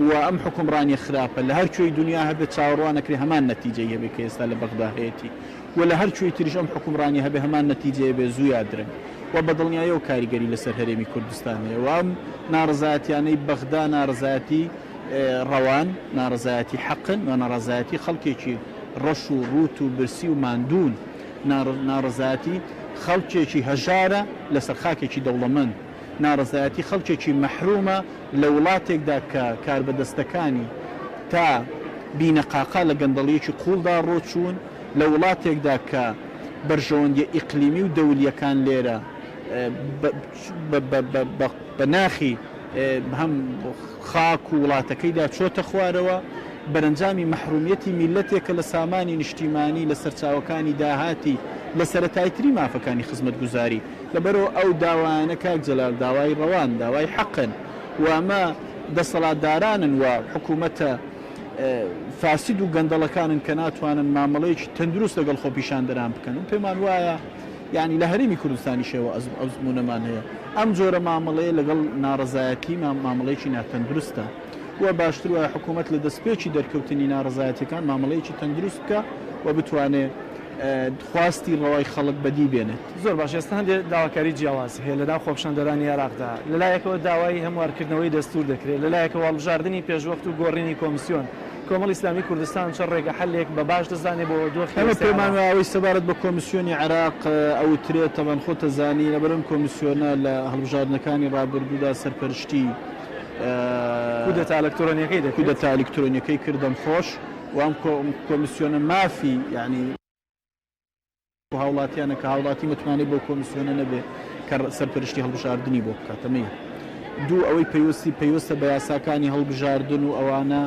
S2: و ئەم حوکمڕانییە خراپە لە هەر کوێی دونیا هەبێت چاوەڕوان ئەکرێ هەمان نەتیجەی هەبێت کە ئێستا لە بەغدا هەیەتی و لە هەر کوێی تریش ئەم حوکمڕانییە هەبێت هەمان نەتیجەی هەبێت زوو یا درەنگ و بەدڵنیاییەوە کاریگەری لەسەر هەرێمی کوردستان هەیە و ئەم ناڕەزایەتیانەی بەغدا ناڕەزایەتی ڕەوان، ناڕەزایەتی حەقن و ناڕەزایەتی خەڵکێکی ڕەش و ڕووت و برسی و ماندوون، ناڕەزایەتی خەڵکێکی هەژارە لەسەر خاکێکی دەوڵەمەند، ناڕەزایەتی خەڵکێکی مەحرومە لە وڵاتێکدا کە کاربەدەستەکانی تا بینەقاقا لە گەندەڵییەکی قووڵدا ڕۆچوون. لە وڵاتێکدا کە بەرژەوەندیە ئیقلیمی و دەولیەکان لێرە بە ناخی هەم خاک و وڵاتەکەیدا چۆتە خوارەوە، بەرەنجامی مەحرومیەتی میللەتێکە لە سامانی نیشتیمانی، لە سەرچاوەکانی داهاتی، لە سەرەتایترین مافەکانی خزمەتگوزاری. لەبەرئەوە ئەو داوایانە کاک جەلال داوای ڕەوان، داوای حەقن و ئەمە دەسەڵاتدارانن و حکومەتە فاسد و گەندەڵەکانن کە ناتوانن مامەڵەیەکی تەندروست لەگەڵ خۆپیشاندەران بکەن و پێمان وایە یانی لە هەرێمی کوردستانیشەوە ئەزموونەمان هەیە ئەم جۆرە مامەڵەیە لەگەڵ ناڕەزایەتی مامەڵەیەکی ناتەندروستە و باشتر وایە حکوومەت لە دەستپێکی دەرکەوتنی ناڕەزایەتیەکان مامەڵەیەکی تەندروست بکە و بتوانێ خواستی ڕەوای خەڵک بەدی بێنێت.
S1: زۆر باش ئێستا هەندێک داواکاری جیاواز هەیە لەناو خۆپیشاندەرانی عێراقدا، لەلایەکەوە داوای هەموارکردنەوەی دەستوور دەکرێت، لەلایەکەوە هەڵبژاردنی پێشوەخت و گۆڕینی کۆمسیۆن، کۆمەڵی ئیسلامی کوردستان چ ڕێگە حەلێک بە باش دەزانێت بۆ دۆخی
S2: ئێمە
S1: ئێستای
S2: پێمان
S1: عێراق؟
S2: وایە ئەوەی سەبارەت بە کۆمسیۆنی عێراق ئەوترێت، تەبعەن خۆت ئەزانی لەبەر ئەم کۆمسیۆنە لە هەڵبژاردنەکانی ڕابردوودا سەرپەرشتی
S1: کودەتا ئەلکترۆنیەکەی دەکرد.
S2: کودەتا ئەلکترۆنیەکەی کرد دەم خۆش و ئەم کۆمسیۆنە مافی یانی هاوڵاتیانە کە هاوڵاتی متمانەی بەو کۆمیسیۆنە نەبێ کە سەرپەرشتی هەڵبژاردنی بۆ بکات ئەمە یەک. دوو ئەوەی پەیوەستی پەیوەستە بە یاساکانی هەڵبژاردن و ئەوانە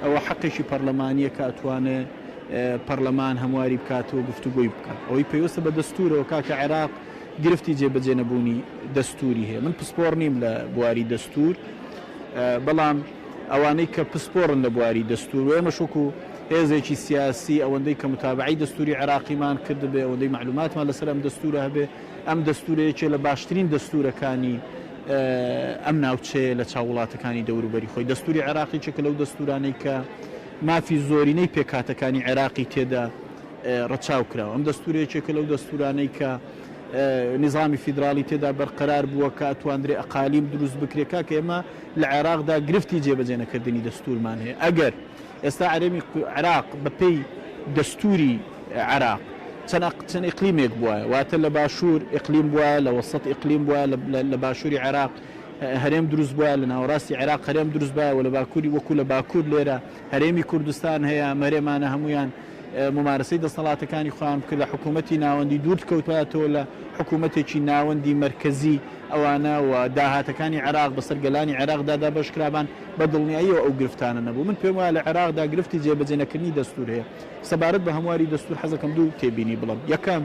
S2: ئەوە حەقێکی پەرلەمانیە کە ئەتوانێ پەرلەمان هەمواری بکاتەوە گفتوگۆی بکات. ئەوەی پەیوەستە بە دەستورەوە کاکە عێراق گرفتی جێبەجێ نەبوونی دەستوری هەیە. من پسپۆڕ نیم لە بواری دەستور بەڵام ئەوانەی کە پسپۆڕن لە بواری دەستور و ئێمەش وەکو هێزێکی سیاسی ئەوەندەی کە متابەعەی دەستوری عێراقیمان کردبێ، ئەوەندەی مەعلوماتمان لەسەر ئەم دەستورە هەبێ، ئەم دەستورە یەکێ لە باشترین دەستورەکانی ئەم ناوچەیە لە چاو وڵاتەکانی دەوروبەری خۆی. دەستوری عێراق یەکێکە لەو دەستورانەی کە مافی زۆرینەی پێکهاتەکانی عێراقی تێدا ڕەچاو کراوە. ئەم دەستورە یەکێکە لەو دەستورانەی کە نیزامی فیدراڵی تێدا بەرقەرار بووە کە ئەتواندرێ ئەقالیم دروست بکرێ. کاکە ئێمە لە عێراقدا گرفتی جێبەجێ نەکردنی دەستورمان هەیە. ئەگەر ئێستا هەرێمی عێراق بە پێی دەستوری عێراق چەند چەند ئیقلیمێک بوایە، واتە لە باشوور ئیقلیم بوایە، لە وەسەت ئیقلیم بوایە، لە باشووری عێراق هەرێم دروست بوایە، لە ناوەڕاستی عێراق هەرێم دروست بایە و لە باکووری وەکوو لە باکوور لێرە هەرێمی کوردستان هەیە، ئەم هەرێمانە هەموویان مومارەسەی دەسەڵاتەکانی خۆیان بکرد، لە حکوومەتی ناوەندی دوور کەوتایەتەوە لە حکوومەتێکی ناوەندی مەرکەزی ئەوانە و داهاتەکانی عێراق بەسەر گەلانی عێراقدا دابەش کرابان. بە دڵنیاییەوە ئەو گرفتانە نەبوو. من پێم وایە لە عێراقدا گرفتی جێبەجێ نەکردنی دەستوور هەیە. سەبارەت بە هەمواری دەستوور حەزەکەم دوو تێبینی بڵێم. یەکەم،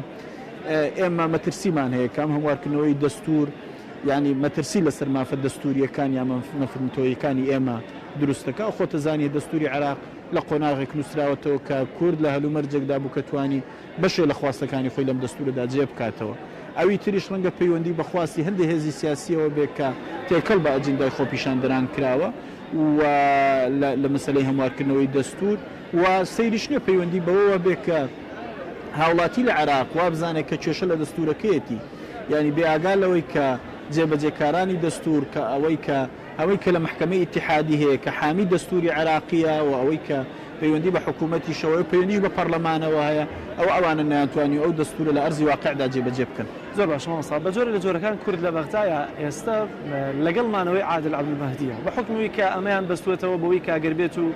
S2: ئێمە مەترسیمان هەیە کە ئەم هەموارکردنەوەی دەستوور یانی مەترسی لەسەر مافە دەستوورییەکان یا مافە نەتەوەییەکانی ئێمە دروست دەکا. خۆت دەزانی دەستووری عێراق لە قۆناغێک نووسراوەتەوە کە کورد لە هەلومەرجێکدا بوو کە توانی بەشێ لە خواستەکانی خۆی لەم دەستوورەدا جێ بکاتەوە. ئەوی تریش ڕەنگە پەیوەندی بە خواستی هەندێ هێزی سیاسییەوە بێ کە تێکەڵ بە ئەجندای خۆپیشاندەران کراوە و لە مەسەلەی هەموارکردنەوەی دەستوور و سەیریش نییە پەیوەندی بەوەوە بێ کە هاوڵاتی لە عێراق وابزانێ کە کێشە لە دەستوورەکەیەتی یانی بێ ئاگا لەوەی کە جێبەجێکارانی دەستوور کە ئەوەی کە ئەوەی کە لە مەحکەمەی ئیتیحادی هەیە کە حامی دەستووری عێراقییە و ئەوەی کە پەیوەندی بە حکوومەتیشەوە و پەیوەندیش بە پەڕلەمانەوە هەیە، ئەوە ئەوانن نەیانتوانیوە ئەو دەستوورە لە ئەرزی واقیعدا جێبەجێ بکەن.
S1: زۆر باشە مامۆستا، بە جۆرێک لە جۆرەکان کورد لە بەغدایە ئێستا لەگەڵ مانەوەی عادل عەبدولمەهدییە، بە حوکمی کە ئەمەیان بەستووەتەوە بەوەی کە گەر بێت و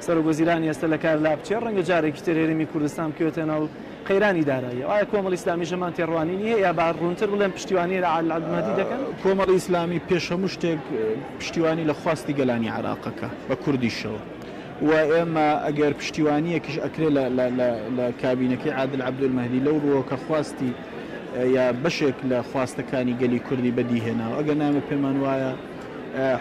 S1: سەرۆک وەزیرانی ئێستا لە کار لابچێت ڕەنگە جارێکی تر هەرێمی کوردستان بکەوێتە ناو قەیرانی داراییەوە، ئایا کۆمەڵی ئیسلامیش هەمان تێڕوانینی هەیە یا با ڕوونتر بڵێم پشتیوانی لە عادل عەبدولمەهدی دەکەن؟
S2: کۆمەڵی ئیسلامی پێش هەموو شتێک پشتیوانی لە خواستی گەلانی عێراقەکە بە کوردیشەوە و ئێمە ئەگەر پشتیوانییەکیش ئەکرێ لە لە لە لە کابینەکەی عادل عەبدولمەهدی لەو ڕووەوە کە خواستی یا بەشێک لە خواستەکانی گەلی کوردی بەدی هێناوە ئەگەر نا ئێمە پێمان وایە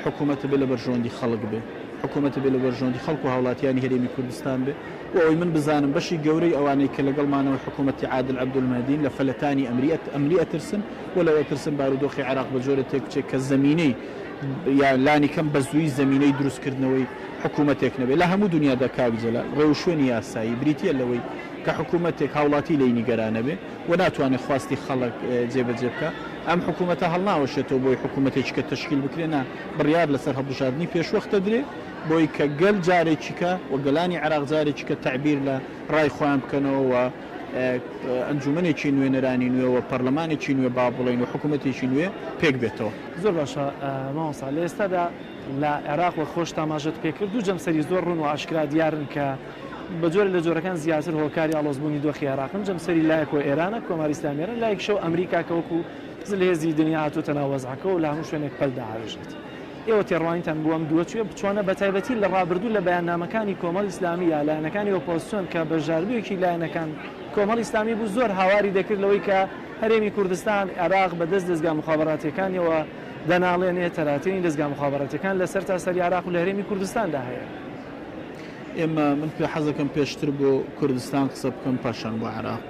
S2: حکوومەت ئەبێ لە بەرژەوەندی خەڵک بێ حکوومەت ئەبێ لە بەرژەوەندی خەڵک و هاوڵاتیانی هەرێمی کوردستان بێ بۆ ئەوەی من بزانم بەشی گەورەی ئەوانەی کە لەگەڵ مانەوەی حکوومەتی عادل عەبدولمەهدین لە فەلەتانی ئەمری ئەمری ئەترسن و لەوە ئەترسن بارودۆخی عێراق بە جۆرێ تێکبچێ کە زەمینەی یا لانی کەم بە زوویی زەمینەی دروستکردنەوەی حکوومەتێک نەبێ. لە هەموو دونیادا کاک جەلال ڕێوشوێنی یاسایی بریتییە لەوەی کە حکوومەتێک هاوڵاتی لێی نیگەرانە بێ و ناتوانێ خواستی خەڵک جێبەجێ بکا ئەم حکوومەتە هەڵناوەشێتەوە بۆی حکوومەتێکی کە تەشکیل بکرێ نا بڕیار لەسەر هەڵبژاردنی پێشوەختە درێ بۆی کە گەل جارێکیکە و گەلانی عێراق جارێکیکە تەعبیر لە ڕای خۆیان بکەنەوە و ئەنجومەنێکی نوێنەرانی نوێ و پەرلەمانێکی نوێ با بڵێین و حکوومەتێکی نوێ پێک بێتەوە.
S1: زۆر باشە مامۆستا، لە ئێستادا لە عێراق وەک خۆشت ئاماژەت پێکرد دوو جەمسەری زۆر ڕوون و ئاشکرا دیارن کە. بە جۆرێک لە جۆرەکان زیاتر هۆکاری ئاڵۆزبوونی دۆخی عێراقن، جەمسەری لایەکەوە ئێرانە، کۆماری ئیسلامی ئێران، لایەکیشەوە ئەمریکا کە وەکو زلهێزی دنیا هاتووەتە ناو وەزعەکەوە و لە هەموو شوێنێک پەل دەهاوێژێت. ئێوە تێڕوانینتان بۆ ئەم دووە چییە؟ چۆنە بە تایبەتی لە ڕابردوو لە بەیاننامەکانی کۆمەڵی ئیسلامی یا لایەنەکانی ئۆپۆزسیۆن کە بەشداربوویەکی لایەنەکان کۆمەڵی ئیسلامی بوو زۆر هاواری دەکرد لەوەی کە هەرێمی کوردستان، عێراق بە دەست دەزگا موخابەراتییەکانیەوە دەناڵێنێ، تەراتێنی دەزگا موخابەراتییەکان لە سەرتاسەری عێراق و لە هەرێمی کوردستاندا هەیە.
S2: ئێمە من پێ حەزەکەم پێشتر بۆ کوردستان قسە بکەم پاشان بۆ عێراق.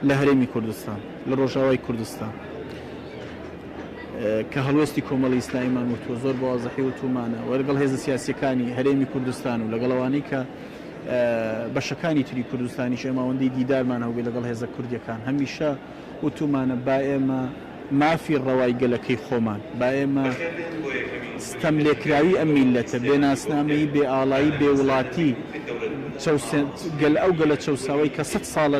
S2: لە هەرێمی کوردستان، لە ڕۆژاوای کوردستان کە هەڵوێستی کۆمەڵی ئیسلامیمان وتووە زۆر بە وازحی وتوومانە و لەگەڵ هێزە سیاسییەکانی هەرێمی کوردستان و لەگەڵ ئەوانەی کە بەشەکانی تری کوردستانیش ئێمە ئەوەندەی دیدارمان هەبووی لەگەڵ هێزە کوردیەکان هەمیشە وتومانە با ئێمە مافی ڕەوای گەلەکەی خۆمان، با ئێمە ستەملێکراوی ئەم میللەتە، بێ ناسنامەیی، بێ ئاڵایی، بێ وڵاتی، چەوسێن، گەل، ئەو گەلە چەوساوەی کە سەد ساڵە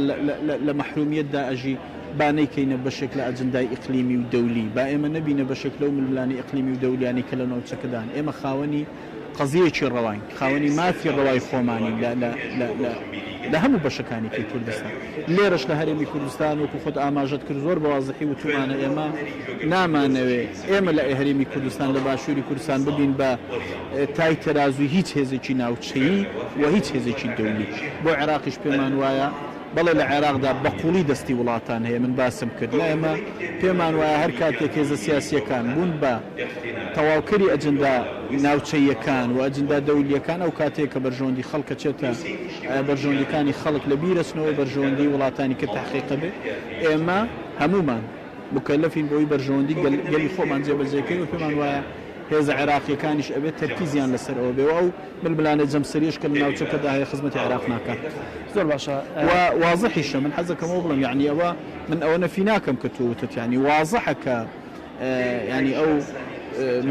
S2: لە مەحرومیەتدا ئەژی، با نەیکەینە بەشێک لە ئەجندای ئیقلیمی و دەولی، با ئێمە نەبینە بەشێک لەو ململانێ ئیقلیمی و دەولیانەی کە لە ناوچەکەدان. ئێمە خاوەنی. قەزیەکی ڕەواین، خاوەنی مافی ڕەوای خۆمانین لە لە لە لە لە هەموو بەشەکانی کەی کوردستان. لێرەش لە هەرێمی کوردستان وەکو خۆت ئاماژەت کرد زۆر بە وازحی وتومانە ئێمە نامانەوێ ئێمە لە هەرێمی کوردستان لە باشووری کوردستان ببین بە تای تەرازووی هیچ هێزێکی ناوچەیی و هیچ هێزێکی دەولی. بۆ عێراقیش پێمان وایە بەڵێ لە عێراقدا بە قووڵی دەستی وڵاتان هەیە، من باسم کرد لە ئێمە پێمان وایە هەر کاتێک هێزە سیاسییەکان بوون بە تەواوکەری ئەجندا ناوچەییەکان و ئەجندا دەولییەکان ئەو کاتەیە کە بەرژەوەندی خەڵک ئەچێتە بەرژەوەندیەکانی خەڵک لە بیر ئەچنەوە بەرژەوەندی وڵاتانی کە تەحقیق ئەبێ ئێمە هەموومان موکەلەفین بەوەی بەرژەوەندی گەلی خۆمان جێبەجێ کەین و پێمان وایە هێزە عێراقییەکانیش ئەبێت تەرکیزیان لەسەر ئەوە بێ و ئەو ململانێ جەمسەریەش کە لە ناوچەکەدا هەیە خزمەتی عێراق ناکات.
S1: زۆر باشە.
S2: و وازحیشە من حەزەکەم ئەوە بڵێم یانی ئەوە من ئەوە نەفی ناکەم کە تۆ وتت یانی وازحە کە یانی ئەو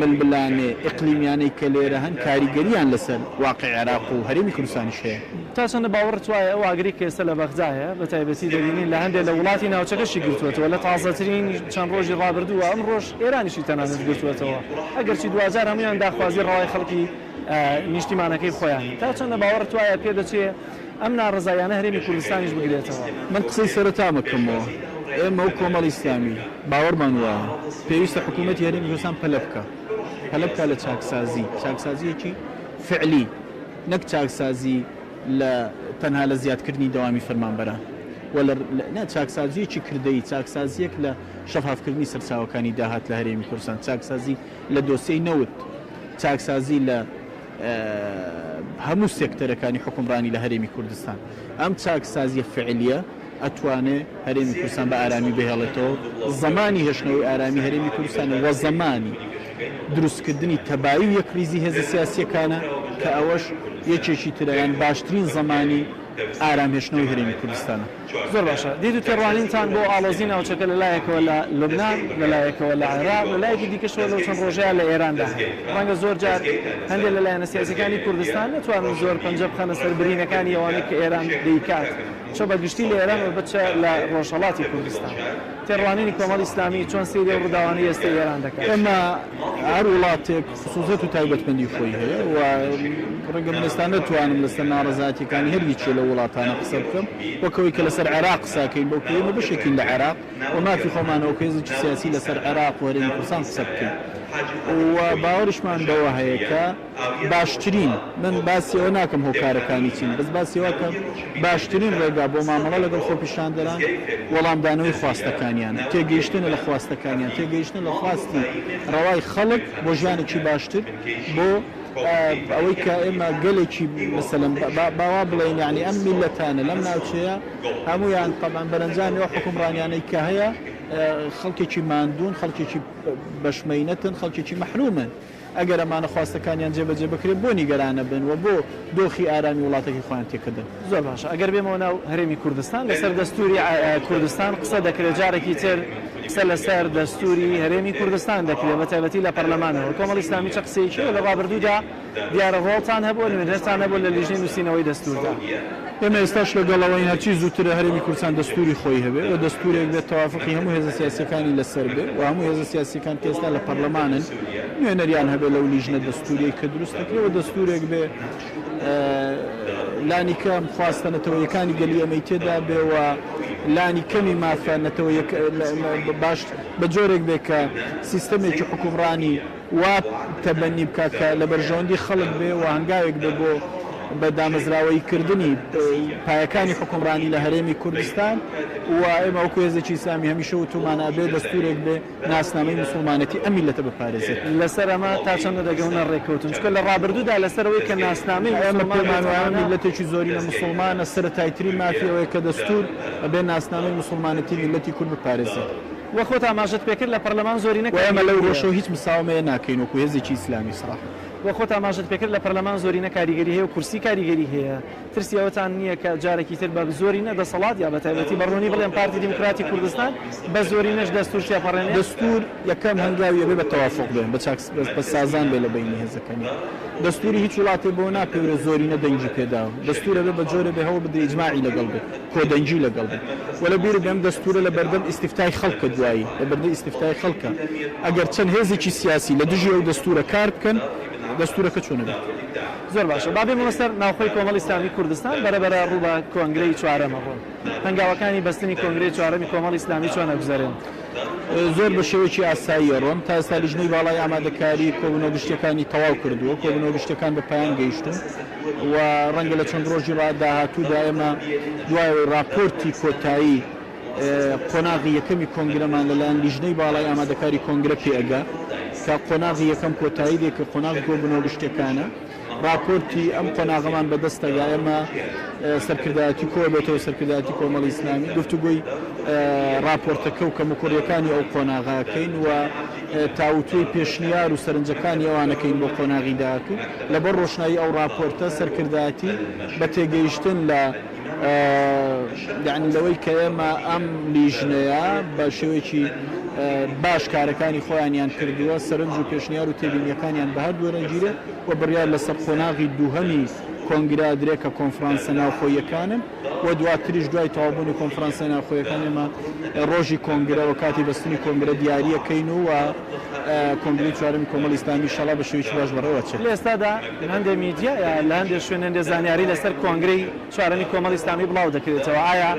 S2: ململانێ ئیقلیمیانەی کە لێرە هەن کاریگەرییان لەسەر واقعی عێراق و هەرێمی کوردستانیش هەیە.
S1: تا چەندە باوەڕت وایە ئەو ئاگرەی کە ئێستا لە بەغدا هەیە، بە تایبەتی دەبینین لە هەندێک لە وڵاتی ناوچەکەشی گرتووەتەوە، لە تازەترین چەند ڕۆژی ڕابردوو و ئەمڕۆش ئێرانیشی تەنانەت گرتووەتەوە، ئەگەرچی دواجار هەموویان داخوازی ڕەوای خەڵکی نیشتیمانەکەی خۆیانن، تا چەندە باوەڕت وایە پێدەچێ ئەم ناڕەزاییانە هەرێمی کوردستانیش بگرێتەوە؟
S2: من قسەی سەرەتام ئەکەمەوە، ئێمە و کۆمەڵی ئیسلامی باوەڕمان وایە پێویستە حکوومەتی هەرێمی کوردستان پەلە بکا، پەلە بکا لە چاکسازی، چاکسازییەکی فعلی، نەک چاکسازی لە تەنها لە زیادکردنی دەوامی فەرمانبەران و لە نا چاکسازییەکی کردەیی، چاکسازییەک لە شەفافکردنی سەرچاوەکانی داهات لە هەرێمی کوردستان، چاکسازی لە دۆسیەی نەوت، چاکسازی لە هەموو سێکتەرەکانی حوکمڕانی لە هەرێمی کوردستان. ئەم چاکسازییە فعلییە ئەتوانێ هەرێمی کوردستان بە ئارامی بهێڵێتەوە، زەمانی هێشتنەوەی ئارامی هەرێمی کوردستانە و زەمانی دروستکردنی تەبایی و یەکڕیزی هێزە سیاسییەکانە کە ئەوەش یەکێکی ترە یان باشترین زەمانی ئارام هێشتنەوەی هەرێمی کوردستانە.
S1: زۆر باشە دید و تێڕوانینتان بۆ ئاڵۆزی ناوچەکە لە لایەکەوە لە لوبنان، لە لایەکەوە لە عێراق، لە لایەکی دیکەشەوە لەو چەند ڕۆژەیا لە ئێراندا هەیە. ڕەنگە زۆر جار هەندێک لە لایەنە سیاسیەکانی کوردستان نەتوانن زۆر پەنجە بخەنە سەر برینەکانی ئەوانەی کە ئێران دەیکات، چە بە گشتی لە ئێران و چە لە ڕۆژهەڵاتی کوردستان. تێڕوانینی کۆمەڵی ئیسلامی چۆن سەیری ئەو ڕووداوانەی ئێستەی ئێران دەکات؟
S2: ئێمە هەر وڵاتێک خسوسیەت و تایبەتمەندی خۆی هەیە و ڕەنگە من ئێستا نەتوانم لەسەر ناڕەزایەتیەکانی هەر یەکێ لەو وڵاتانە قسە بکەم وەک ئەوەی کە لەسەر عێراق قسە ئەکەین بەو پێیە ئێمە بەشێکین لە عێراق و مافی خۆمانە وەک هێزێکی سیاسی لەسەر عێراق و هەرێمی کوردستان قسە بکەین و باوەڕیشمان بەوە هەیە کە باشترین، من باسی ئەوە ناکەم هۆکارەکانی چین، بەس باسی ئەوە ئەکەم باشترین ڕێگا بۆ مامەڵە لەگەڵ خۆپیشاندەران وەڵامدانەوەی خواستەکانیانە، تێگەیشتنە لە خواستەکانیان، تێگەیشتنە لە خواستی ڕەوای خەڵک بۆ ژیانێکی باشتر، بۆ ئەوەی کە ئێمە گەلێکی مەسەلەن با وا بڵێین یانی ئەم میللەتانە لەم ناوچەیە هەموویان تەبعەن بەرەنجامی ئەو حوکمڕانیانەی کە هەیە خەڵکێکی ماندوون، خەڵکێکی بەشمەینەتن، خەڵکێکی مەحرومن. ئەگەر ئەمانە خواستەکانیان جێبەجێ بکرێت بۆ نیگەرانەبن و بۆ دۆخی ئارامی وڵاتەکەی خۆیان تێکەدەن؟
S1: زۆر باشە ئەگەر بێمەوە ناو هەرێمی کوردستان لەسەر دەستوری کوردستان قسە دەکرێت جارێکی تر قسە لەسەر دەستوری هەرێمی کوردستان دەکرێت بە تایبەتی لە پەرلەمانەوە کۆمەڵی ئیسلامی چە قسەیەکی هەیە لە ڕابردوودا دیارە ڕۆڵتان هەبووە نوێنەرتان هەبووە لە لیژنەی نووسینەوەی دەستووردا.
S2: ئێمە ئێستاش لەگەڵ ئەوەین هەرچی زووترە هەرێمی کوردستان دەستووری خۆی هەبێ و دەستوورێک بێت تەوافوقی هەموو هێزە سیاسییەکانی لەسەر بێ و هەموو هێزە سیاسییەکان کە ئێستا لە پەرلەمانن نوێنەریان هەبێ لەو لیژنە دەستووریەی کە دروست دەکرێ و دەستوورێک بێ. لانیکەم خواستە نەتەوەیەکانی گەلی ئێمەی تێدا بێ و لانی کەمی مافە نەتەوەیەک باش بە جۆرێک بێ کە سیستەمێکی حوکمڕانی وا تەبەنی بکا کە لە بەرژەوەندی خەڵک بێ و هەنگاوێک بێ بۆ بە دامەزراوەیی کردنی پایەکانی حوکمڕانی لە هەرێمی کوردستان و ئێمە وەکو هێزێکی ئیسلامی هەمیشە وتومانە ئەبێ دەستوورێک بێ ناسنامەی موسڵمانەتی ئەم میللەتە بپارێزێت.
S1: لەسەر ئەمە تا چەندە دەگەونە ڕێککەوتن؟ چونکە لە ڕابردوودا لەسەر ئەوەی کە ناسنامەی
S2: ئێمە
S1: موسڵمان
S2: پێمان
S1: بێت
S2: وایە
S1: ئەمانە.
S2: میللەتێکی زۆرینە موسڵمانە، سەرەتایترین مافی ئەوەیە کە دەستوور ئەبێ ناسنامەی موسڵمانەتی میللەتی کورد بپارێزێت.
S1: وەک خۆت ئاماژەت پێکرد لە پەرلەمان زۆرینە
S2: و ئێمە لەو
S1: کاریگەری هەیە.
S2: ڕۆشەوە هیچ مساوەمەیە ناکەین وەکو هێزێکی ئیسلامی سەراحەتەن.
S1: وەک خۆت ئاماژەت پێکرد لە پەرلەمان زۆرینە کاریگەری هەیە و کورسی کاریگەری هەیە. ترسی ئەوەتان نییە کە جارێکی تر بە زۆرینە دەسەڵات یا بە تایبەتی بە ڕوونی بڵێم پارتی دیموکراتی کوردستان بە زۆرینەش دەستوور تێپەڕێنێ؟
S2: دەستوور یەکەم هەنگاوی ئەبێ بە تەوافوق بێ، بە چاک بە سازان بێ لە بەینی هێزەکانی. دەستووری هیچ وڵاتێ بۆ ناپێورێ زۆرینە دەنگی پێ داوە. دەستوور ئەبێ بە جۆرێ بێ هەوڵ بدرێ ئیجماعی لەگەڵ بێ، کۆدەنگی لەگەڵ بێ. وە لە بیرت بێ ئەم دەستوورە لە بەردەم ئیستیفتای خەڵکە دوایی، لە بەردەی ئیستیفتای خەڵکە. ئەگەر چەند هێزێکی سیاسی لە دژی ئەو دەستوورە کار بکەن، دەستوورەکە چۆن ئەبێت؟
S1: زۆر باشە با بێمەوە سەر ناوخۆی کۆمەڵی ئیسلامی کوردستان، بەرە بەرە ڕوو بە کۆنگرەی چوارەم ئەڕۆن، هەنگاوەکانی بەستنی کۆنگرەی چوارەمی کۆمەڵی ئیسلامی چۆن ئەگوزەرێن؟
S2: زۆر بە شێوەیەکی ئاسایی ئەڕۆن، تا ئێستا لیژنەی باڵای ئامادەکاری کۆبوونەوە گشتیەکانی تەواو کردووە، کۆبوونەوە گشتیەکان بە پایان گەیشتوون و ڕەنگە لە چەند ڕۆژی داهاتوودا ئێمە دوای ئەوەی ڕاپۆرتی کۆتایی قۆناغی یەکەمی کۆنگرەمان لەلایەن لیژنەی باڵای ئامادەکاری کۆنگرە پێ ئەگا کە قۆناغی یەکەم کۆتایی دێ کە قۆناغی کۆبوونەوە گشتیەکانە ڕاپۆرتی ئەم قۆناغەمان بەدەست ئەگا ئێمە سەرکردایەتی کۆ بێتەوە سەرکردایەتی کۆمەڵی ئیسلامی گفتوگۆی ڕاپۆرتەکە و کەموکوڕیەکانی ئەو قۆناغەکەین و تاوتوێی پێشنیار و سەرنجەکانی ئەوانەکەین بۆ قۆناغی داهاتوو لەبەر ڕۆشنایی ئەو ڕاپۆرتە سەرکردایەتی بە تێگەیشتن لە یەعنی لەوەی کە ئێمە ئەم لیژنەیە بە شێوەیەکی باش کارەکانی خۆیانیان کردووە، سەرنج و پێشنیار و تێبینییەکانیان بە هەر وەرەگیرێ و بڕیار لەسەر قۆناغی دووهەمی کۆنگرە ئەدرێ کە کۆنفرانسە ناوخۆییەکانن و دواتریش دوای تەواوبوونی کۆنفرانسە ناوخۆیەکان ئێمە ڕۆژی کۆنگرە و کاتی بەستنی کۆنگرە دیارییەکەین و کۆنگرەی چوارەمی کۆمەڵی ئیسلامی ئیشەڵا بە شێوەیەکی باش بەڕێوە ئەچێت.
S1: لە ئێستادا هەندێ میدیا یا لە هەندێ شوێن هەندێ زانیاری لەسەر کۆنگرەی چوارەمی کۆمەڵی ئیسلامی بڵاو دەکرێتەوە، ئایا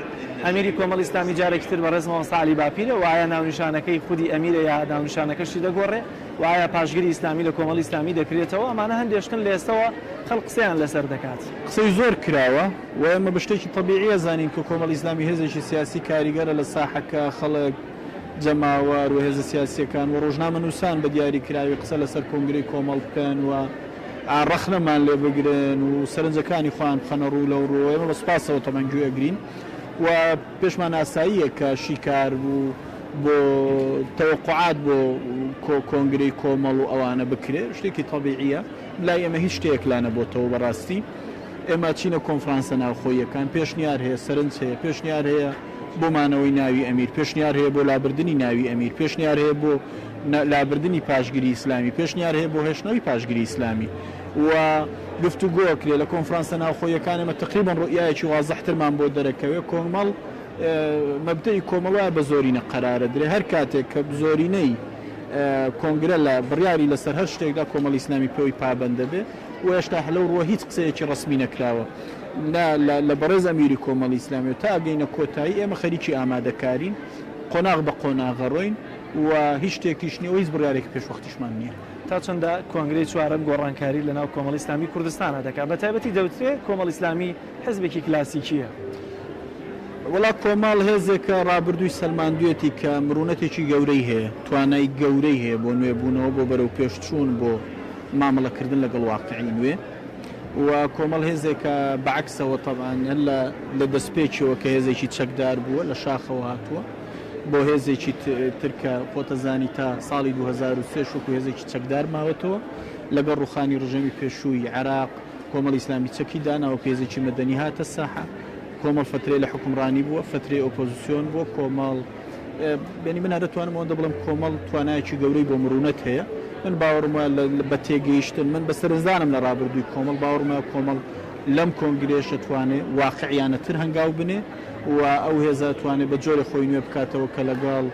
S1: ئەمیری کۆمەڵی ئیسلامی جارێکی تر بەڕێز مامۆستا عەلی باپیرە و ئایا ناونیشانەکەی خودی ئەمیرە یا ناونیشانەکەشی دەگۆڕێ و ئایا پاشگری ئیسلامی لە کۆمەڵی ئیسلامی دەکرێتەوە؟ ئەمانە هەندێ شتن لە ئێستەوە خەڵک قسەیان لەسەر دەکات.
S2: قسەی زۆر کراوە و ئێمە بە شتێکی تەبیعی ئەزانین کە کۆمەڵی ئیسلامی هێزێکی سیاسی کاریگەرە لە ساحەکە، خەڵک، جەماوەر و هێزە سیاسییەکان و ڕۆژنامەنووسان بە دیاریکراوی قسە لەسەر کۆنگرەی کۆمەڵ بکەن و ڕەخنەمان لێ بگرن و سەرنجەکانی خۆیان بخەنە ڕوو لەو ڕووەوە ئێمە بە سوپاسەوە تەبعەن گوێ ئەگرین و پێشمان ئاساییە کە شیکار و بۆ تەوەقوعات بۆ کۆنگرەی کۆمەڵ و ئەوانە بکرێ شتێکی تەبیعیە لای ئێمە هیچ شتێک لا نەبۆتەوە بەڕاستی ئێمە چینە کۆنفرانسە ناوخۆییەکان پێشنیار هەیە سەرنج هەیە پێشنیار هەیە بۆ مانەوەی ناوی ئەمیر، پێشنیار هەیە بۆ لابردنی ناوی ئەمیر، پێشنیار هەیە بۆ لابردنی پاشگری ئیسلامی، پێشنیار هەیە بۆ هێشتنەوەی پاشگری ئیسلامی و گفتوگۆ ئەکرێ لە کۆنفرانسە ناوخۆییەکان ئێمە تەقریبەن ڕوئیایەکی وازحترمان بۆ دەرەکەوێ کۆمەڵ مەبدەئی کۆمەڵ وایە بە زۆرینە قەرارە درێ هەر کاتێک کە زۆرینەی کۆنگرە لە بڕیاری لەسەر هەر شتێکدا کۆمەڵی ئیسلامی پێوەی پابەند دەبێ و هێشتا لەو ڕووە هیچ قسەیەکی ڕەسمی نەکراوە. نا لە بەڕێز ئەمیری کۆمەڵی ئیسلامی و تا ئەگەینە کۆتایی ئێمە خەریکی ئامادەکارین، قۆناغ بە قۆناغ ئەڕۆین و هیچ شتێکیش نییە و هیچ بڕیارێکی پێشوەختیشمان نییە.
S1: تا چەندە کۆنگرەی چوارەم گۆڕانکاری لەناو کۆمەڵی ئیسلامی کوردستانا دەکات؟ بەتایبەتی دەوترێ کۆمەڵی ئیسلامی حزبێکی کلاسیکییە.
S2: وەڵا کۆمەڵ هێزێکە ڕابردووی سەلماندویەتی کە مرونەتێکی گەورەی هەیە، توانای گەورەی هەیە بۆ نوێبوونەوە، بۆ بەرەوپێشچوون، بۆ مامەڵەکردن لەگەڵ واقعی نوێ. و کۆمەڵ هێزێکە بە عەکسەوە تەبعەن هەر لە لە دەستپێکیەوە کە هێزێکی چەکدار بووە لە شاخەوە هاتووە بۆ هێزێکی تر کە خۆتەزانی تا ساڵی 2003 وەکو هێزێکی چەکدار ماوەتەوە لەگەڵ ڕوخانی ڕژێمی پێشووی عێراق کۆمەڵی ئیسلامی چەکی دانا وەکو هێزێکی مەدەنی هاتە ساحە کۆمەڵ فەترەی لە حوکمڕانی بووە فەترەی ئۆپۆزیسیۆن بووە کۆمەڵ یانی من هەر دەتوانم ئەوەندە بڵێم کۆمەڵ توانایەکی گەورەی بۆ مرونەت هەیە من باوەڕم وایە بە تێگەیشتن من بە سەرنجدانم لە ڕابردووی کۆمەڵ باوەڕم وایە کۆمەڵ لەم کۆنگرەیەش دەتوانێ واقعیانەتر هەنگاو بنێ و ئەو هێزە ئەتوانێ بە جۆرێ خۆی نوێ بکاتەوە کە لەگەڵ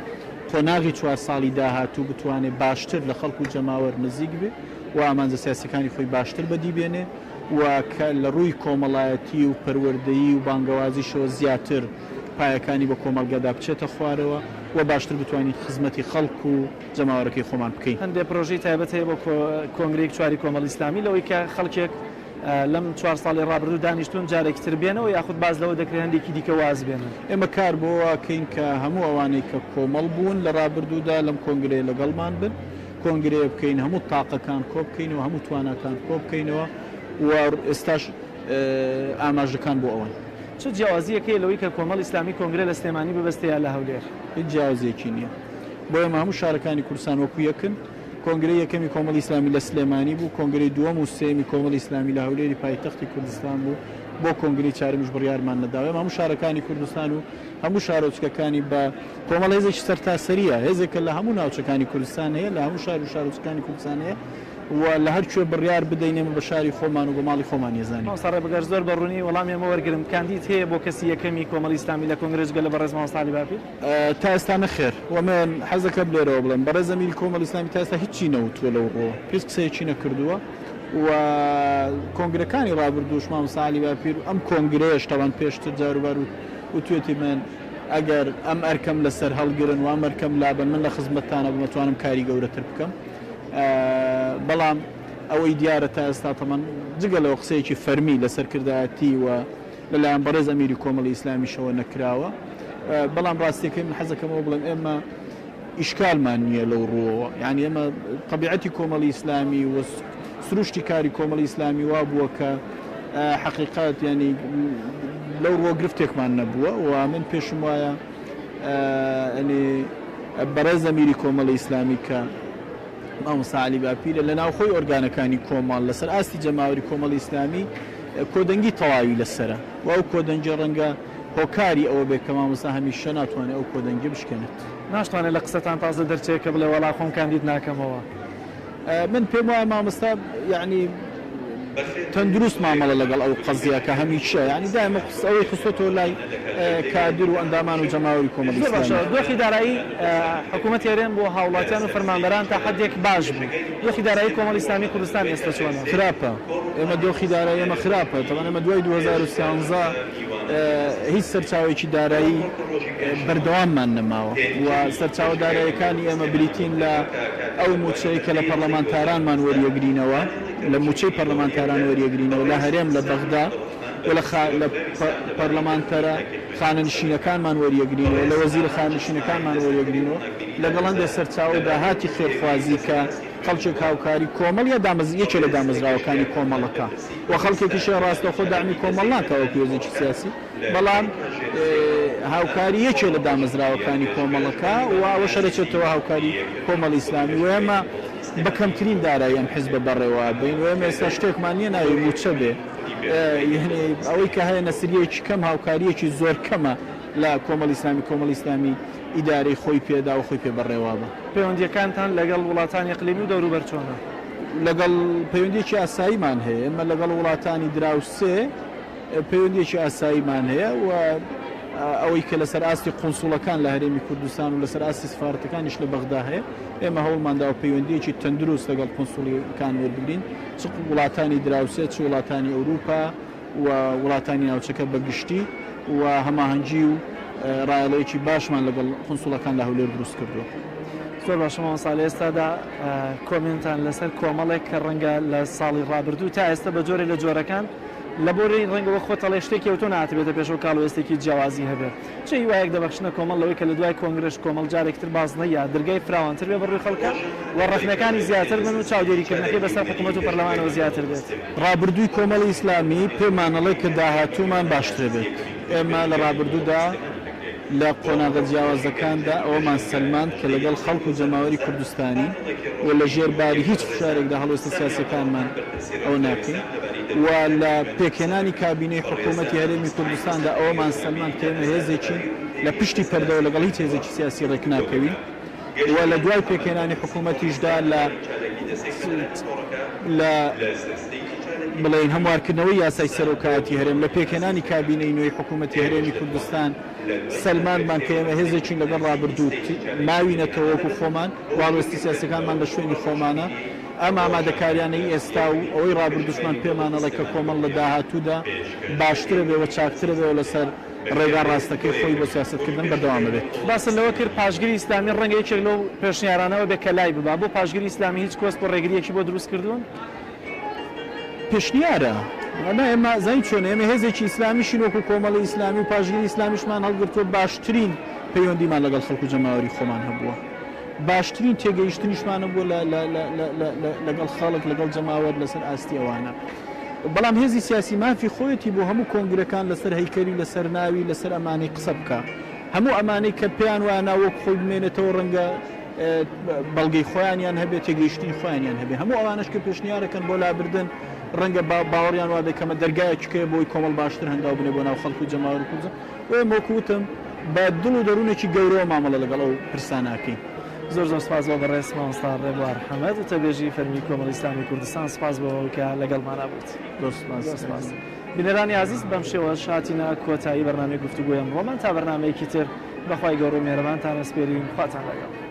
S2: قۆناغی چوار ساڵی داهاتوو بتوانێ باشتر لە خەڵک و جەماوەر نزیک بێ و ئامانجە سیاسیەکانی خۆی باشتر بەدی بێنێ. و کە لە ڕووی کۆمەڵایەتی و پەروەردەیی و بانگەوازیشەوە زیاتر پایەکانی بە کۆمەڵگەدا بچێتە خوارەوە و باشتر بتوانین خزمەتی خەڵک و جەماوەرەکەی خۆمان بکەین.
S1: هەندێ پرۆژەی تایبەت هەیە بۆ کۆنگرەی چواری کۆمەڵی ئیسلامی لەوەی کە خەڵکێک لەم چوار ساڵی ڕابردوو دانیشتوون جارێکی تر بێنەوە یاخود باس لەوە دەکرێت هەندێکی دیکە واز بێنن؟
S2: ئێمە کار بۆ ئەوە ئەکەین کە هەموو ئەوانەی کە کۆمەڵ بوون لە ڕابردوودا لەم کۆنگرەیە لەگەڵمان بن، کۆنگرەیە بکەین هەموو تاقەکان کۆبکەینەوە، هەموو تواناکان کۆبکەینەوە و ئێستاش ئاماژەکان بۆ ئەوەن.
S1: چ جیاوازییەک هەیە لەوەی کە کۆمەڵی ئیسلامی کۆنگرە لە سلێمانی ببەستێ یا لە هەولێر؟
S2: هیچ جیاوازییەکی نییە. بۆ ئێمە هەموو شارەکانی کوردستان وەکو یەکن. کۆنگرەی یەکەمی کۆمەڵی ئیسلامی لە سلێمانی بوو، کۆنگرەی دووەم و سێیەمی کۆمەڵی ئیسلامی لە هەولێری پایتەختی کوردستان بوو، بۆ کۆنگرەی چارەمیش بڕیارمان نەداوە. ئێمە هەموو شارەکانی کوردستان و هەموو شارۆچکەکانی بە کۆمەڵ هێزێکی سەرتاسەرییە، هێزێکە لە هەموو ناوچەکانی کوردستان هەیە، لە هەموو شار و شارۆچکەکانی کوردستان هەیە و لە هەر کوێ بڕیار بدەین ئێمە بە شاری خۆمان و بە ماڵی خۆمانی ئەزانین.
S1: مامۆستا ڕێبگەر زۆر بە ڕوونی وەڵامی ئەمە وەرگرم، کاندید هەیە بۆ کەسی یەکەمی کۆمەڵی ئیسلامی لە کۆنگرە جگە لە بەڕێز مامۆستا عەلی باپیر؟
S2: تا ئێستا نەخێر و من حەز دەکەم لێرەوە بڵێم بەڕێز ئەمیری کۆمەڵی ئیسلامی تا ئێستا هیچی نەوتووە لەو ڕووەوە، هیچ قسەیەکی نەکردووە و کۆنگرەکانی ڕابردووش مامۆستا عەلی باپیر ئەم کۆنگرەیەش تەبعەن پێشتر جاروبار وتوێتی من ئەگەر ئەم ئەرکەم لەسەر هەڵگرن و ئەم ئەرکەم لابەن من لە خزمەتتانە بم ئەتوانم کاری گەورەتر بکەم بەڵام ئەوەی دیارە تا ئێستا تەمەن جگە لەوە قسەیەکی فەرمی لەسەر کردایەتی و لەلایەن بەڕێز ئەمیری کۆمەڵی ئیسلامیشەوە نەکراوە بەڵام ڕاستیەکەی من حەزەکەم ئەوە بڵێم ئێمە ئیشکالمان نییە لەو ڕووەوە یعنی ئێمە تەبیعەتی کۆمەڵی ئیسلامی و سروشتی کاری کۆمەڵی ئیسلامی وا بووە کە حەقیقەت یعنی لەو ڕووە گرفتێکمان نەبووە و من پێشم وایە ینی بەڕێز ئەمیری کۆمەڵی ئیسلامی کە مامۆستا عەلی باپیرە لە ناوخۆی ئۆرگانەکانی کۆمەڵ لەسەر ئاستی جەماوەری کۆمەڵی ئیسلامی کۆدەنگی تەواوی لەسەرە و ئەو کۆدەنگیە ڕەنگە هۆکاری ئەوە بێت کە مامۆستا هەمیشە ناتوانێت ئەو کۆدەنگیە بشکێنێت.
S1: ناشتوانێت لە قسەتان تازە دەرچێت کە بڵێ وەڵا خۆم کاندید ناکەمەوە.
S2: من پێم وایە مامۆستا یەعنی تەندروست مامەڵە لەگەڵ ئەو قەزیە کە هەمیشە یەعنی دایمە ئەوەی خستۆتەوە لای کادر و ئەندامان و جەماوەری کۆمەڵی
S1: زۆر باشە
S2: ئیسلامی.
S1: دۆخی دارایی حکوومەتی هەرێم بۆ هاوڵاتیان و فەرمانبەران تا حەدێک باش بوو، دۆخی دارایی کۆمەڵی ئیسلامی کوردستان ئێستا چۆنە؟
S2: خراپە، ئێمە دۆخی دارایی ئێمە خراپە، تەبعەن ئێمە دوای 2013 هیچ سەرچاوەیەکی دارایی بەردەواممان نەماوە و سەرچاوە داراییەکانی ئێمە بریتین لە ئەو مووچەی کە لە پەرلەمانتارانمان وەریەگرینەوە، لە مووچەی پەرلەمانتاران وەریەگرینەوە لە هەرێم لە بەغدا و لە لە پەرلەمانتەرە خانەنشینەکانمان وەریەگرینەوە، لە وەزیرە خانەنشینەکانمان وەریەگرینەوە، لەگەڵ هەندێک سەرچاوە و داهاتی خێرخوازی کە خەڵکێک هاوکاری کۆمەڵ یا دامەز یەکێ لە دامەزراوەکانی کۆمەڵەکە و خەڵکێکیش هەیە ڕاستەوخۆ دەعمی کۆمەڵ ناکا وەکو هێزێکی سیاسی بەڵام هاوکاری یەکێ لە دامەزراوەکانی کۆمەڵەکە و ئەوەش هەرەچێتەوە هاوکاری کۆمەڵی ئیسلامی و ئێمە بە کەمترین دارایی ئەم حزبە بەڕێوە ئەبەین و ئێمە ئێستا شتێکمان نییە ناوی مووچە بێ یعنی ئەوەی کە هەیە نەسریەکی کەم هاوکارییەکی زۆر کەمە لە کۆمەڵی ئیسلامی کۆمەڵی ئیسلامی ئیدارەی خۆی پێدا و خۆی پێ بەڕێوە بە.
S1: پەیوەندییەکانتان لەگەڵ وڵاتانی ئیقلیمی و دەوروبەر چۆنە؟
S2: لەگەڵ پەیوەندییەکی ئاساییمان هەیە. ئێمە لەگەڵ وڵاتانی دراوسێ پەیوەندییەکی ئاساییمان هەیە و ئەوەی کە لەسەر ئاستی قونسوڵەکان لە هەرێمی کوردستان و لەسەر ئاستی سفارەتەکانیش لە بەغدا هەیە، ئێمە هەوڵمان داوە پەیوەندییەکی تەندروست لەگەڵ قونسوڵییەکان وەربگرین، چ وڵاتانی دراوسێ، چ وڵاتانی ئەوروپا و وڵاتانی ناوچەکە بە گشتی و هەماهەنگی و ڕایەڵەیەکی باشمان لەگەڵ قونسوڵەکان لە هەولێر دروست کردووە.
S1: زۆر باشە مامۆستا، لە ئێستادا کۆمێنتان لەسەر کۆمەڵێک کە ڕەنگە لە ساڵی ڕابردوو تا ئێستا بە جۆرێ لە جۆرەکان لە بۆرەی ڕەنگە وەک خۆت ئەڵێی شتێکی ئەوتۆ نەهاتبێتە پێشەوە کە هەڵوێستێکی جیاوازی هەبێت، چ هیوایەک دەبەخشنە کۆمەڵ لەوەی کە لە دوای کۆنگرەش کۆمەڵ جارێکی تر بازنەی یا درگای فراوانتر بێ بە ڕووی خەڵکا و ڕەخنەکانی زیاتر بن و چاودێریکردنەکەی بەسەر حکوومەت و پەرلەمانەوە زیاتر بێت؟
S2: ڕابردووی کۆمەڵی ئیسلامی پێمان ئەڵێ کە داهاتوومان باشترە بێت. ئێمە لە ڕابردوودا لە قۆناغە جیاوازەکاندا ئەوەمان سەلماند کە لەگەڵ خەڵک و جەماوەری کوردستانین و لە ژێر باری هیچ فشارێکدا هەڵوێستە سیاسیەکانمان ئەوە ناکەین و لە پێکهێنانی کابینەی حکوومەتی هەرێمی کوردستاندا ئەوەمان سەلماند کە ئێمە هێزێکین لە پشتی پەردەوە لەگەڵ هیچ هێزێکی سیاسی ڕێکناکەوین و لە دوای پێکهێنانی حکوومەتیشدا لە لە بڵێین هەموارکردنەوەی یاسای سەرۆکایەتی هەرێم، لە پێکهێنانی کابینەی نوێی حکوومەتی هەرێمی کوردستان سەلماندمان کە ئێمە هێزێکین لەگەڵ ڕابردوو ماوینەتەوە وەکو خۆمان و هەڵوێستی سیاسیەکانمان لە شوێنی خۆمانە. ئەم ئامادەکاریانەی ئێستا و ئەوەی ڕابردووشمان پێمان ئەڵێ کە کۆمەڵ لە داهاتوودا باشترە بێ و چاکترە بێ و لەسەر ڕێگا ڕاستەکەی خۆی بۆ سیاسەتکردن بەردەوام ئەبێت.
S1: باست لەوە کرد پاشگری ئیسلامی ڕەنگە یەکێک لەو پێشنیارانەوە بێت کە لای ببا، بۆ پاشگری ئیسلامی هیچ کۆسپ و ڕێگرییەکی بۆ دروست کردوون؟
S2: پێشنیارە. نا ئێمە زانی چۆنە ئێمە هێزێکی ئیسلامیشین وەکو کۆمەڵی ئیسلامی و پاشگری ئیسلامیشمان هەڵگرتووە باشترین پەیوەندیمان لەگەڵ خەڵک و جەماوەری خۆمان هەبووە باشترین تێگەیشتنیشمان هەبووە لەگەڵ خەڵک لەگەڵ جەماوەر لەسەر ئاستی ئەوانە بەڵام هێزی سیاسی مافی خۆیەتی بۆ هەموو کۆنگرەکان لەسەر هەیکەلی لەسەر ناوی لەسەر ئەمانەی قسە بکە هەموو ئەمانەی کە پێیان وایە ناو وەک خۆی بمێنێتەوە ڕەنگە بەڵگەی خۆیانیان هەبێت، تێگەیشتنی خۆیانیان هەبێت. هەموو ئەوانەش کە پێشنیارەکەن بۆ لابردن، ڕەنگە باوەڕیان وابێت کە ئەمە دەرگایەکی کەیە بۆی کۆمەڵ باشتر هەنگاو بنێ بۆ ناو خەڵک و جەماوەر و کوردستان. بۆیە ئێمە وەکو وتم بە دڵ و دەروونێکی گەورەوە مامەڵە لەگەڵ ئەو پرسانە ئەکەین.
S1: زۆر زۆر سپاس بۆ بەڕێز مامۆستا ڕێبوار حەمەد وتەبێژی فەرمی کۆمەڵی ئیسلامی کوردستان، سپاس بۆ ئەوەی کە لەگەڵمانا بوویت.
S2: زۆر سپاس.
S1: زۆر سپاس. بینەرانی ئازیز بەم شێوەش هاتینە کۆتایی بەرنامەی گفتوگۆی ئەمڕۆمان تا بەرنامەیەکی تر بەخوای گەورەو میهرەبانتان ئەسپێرین خواتان لەگەڵ.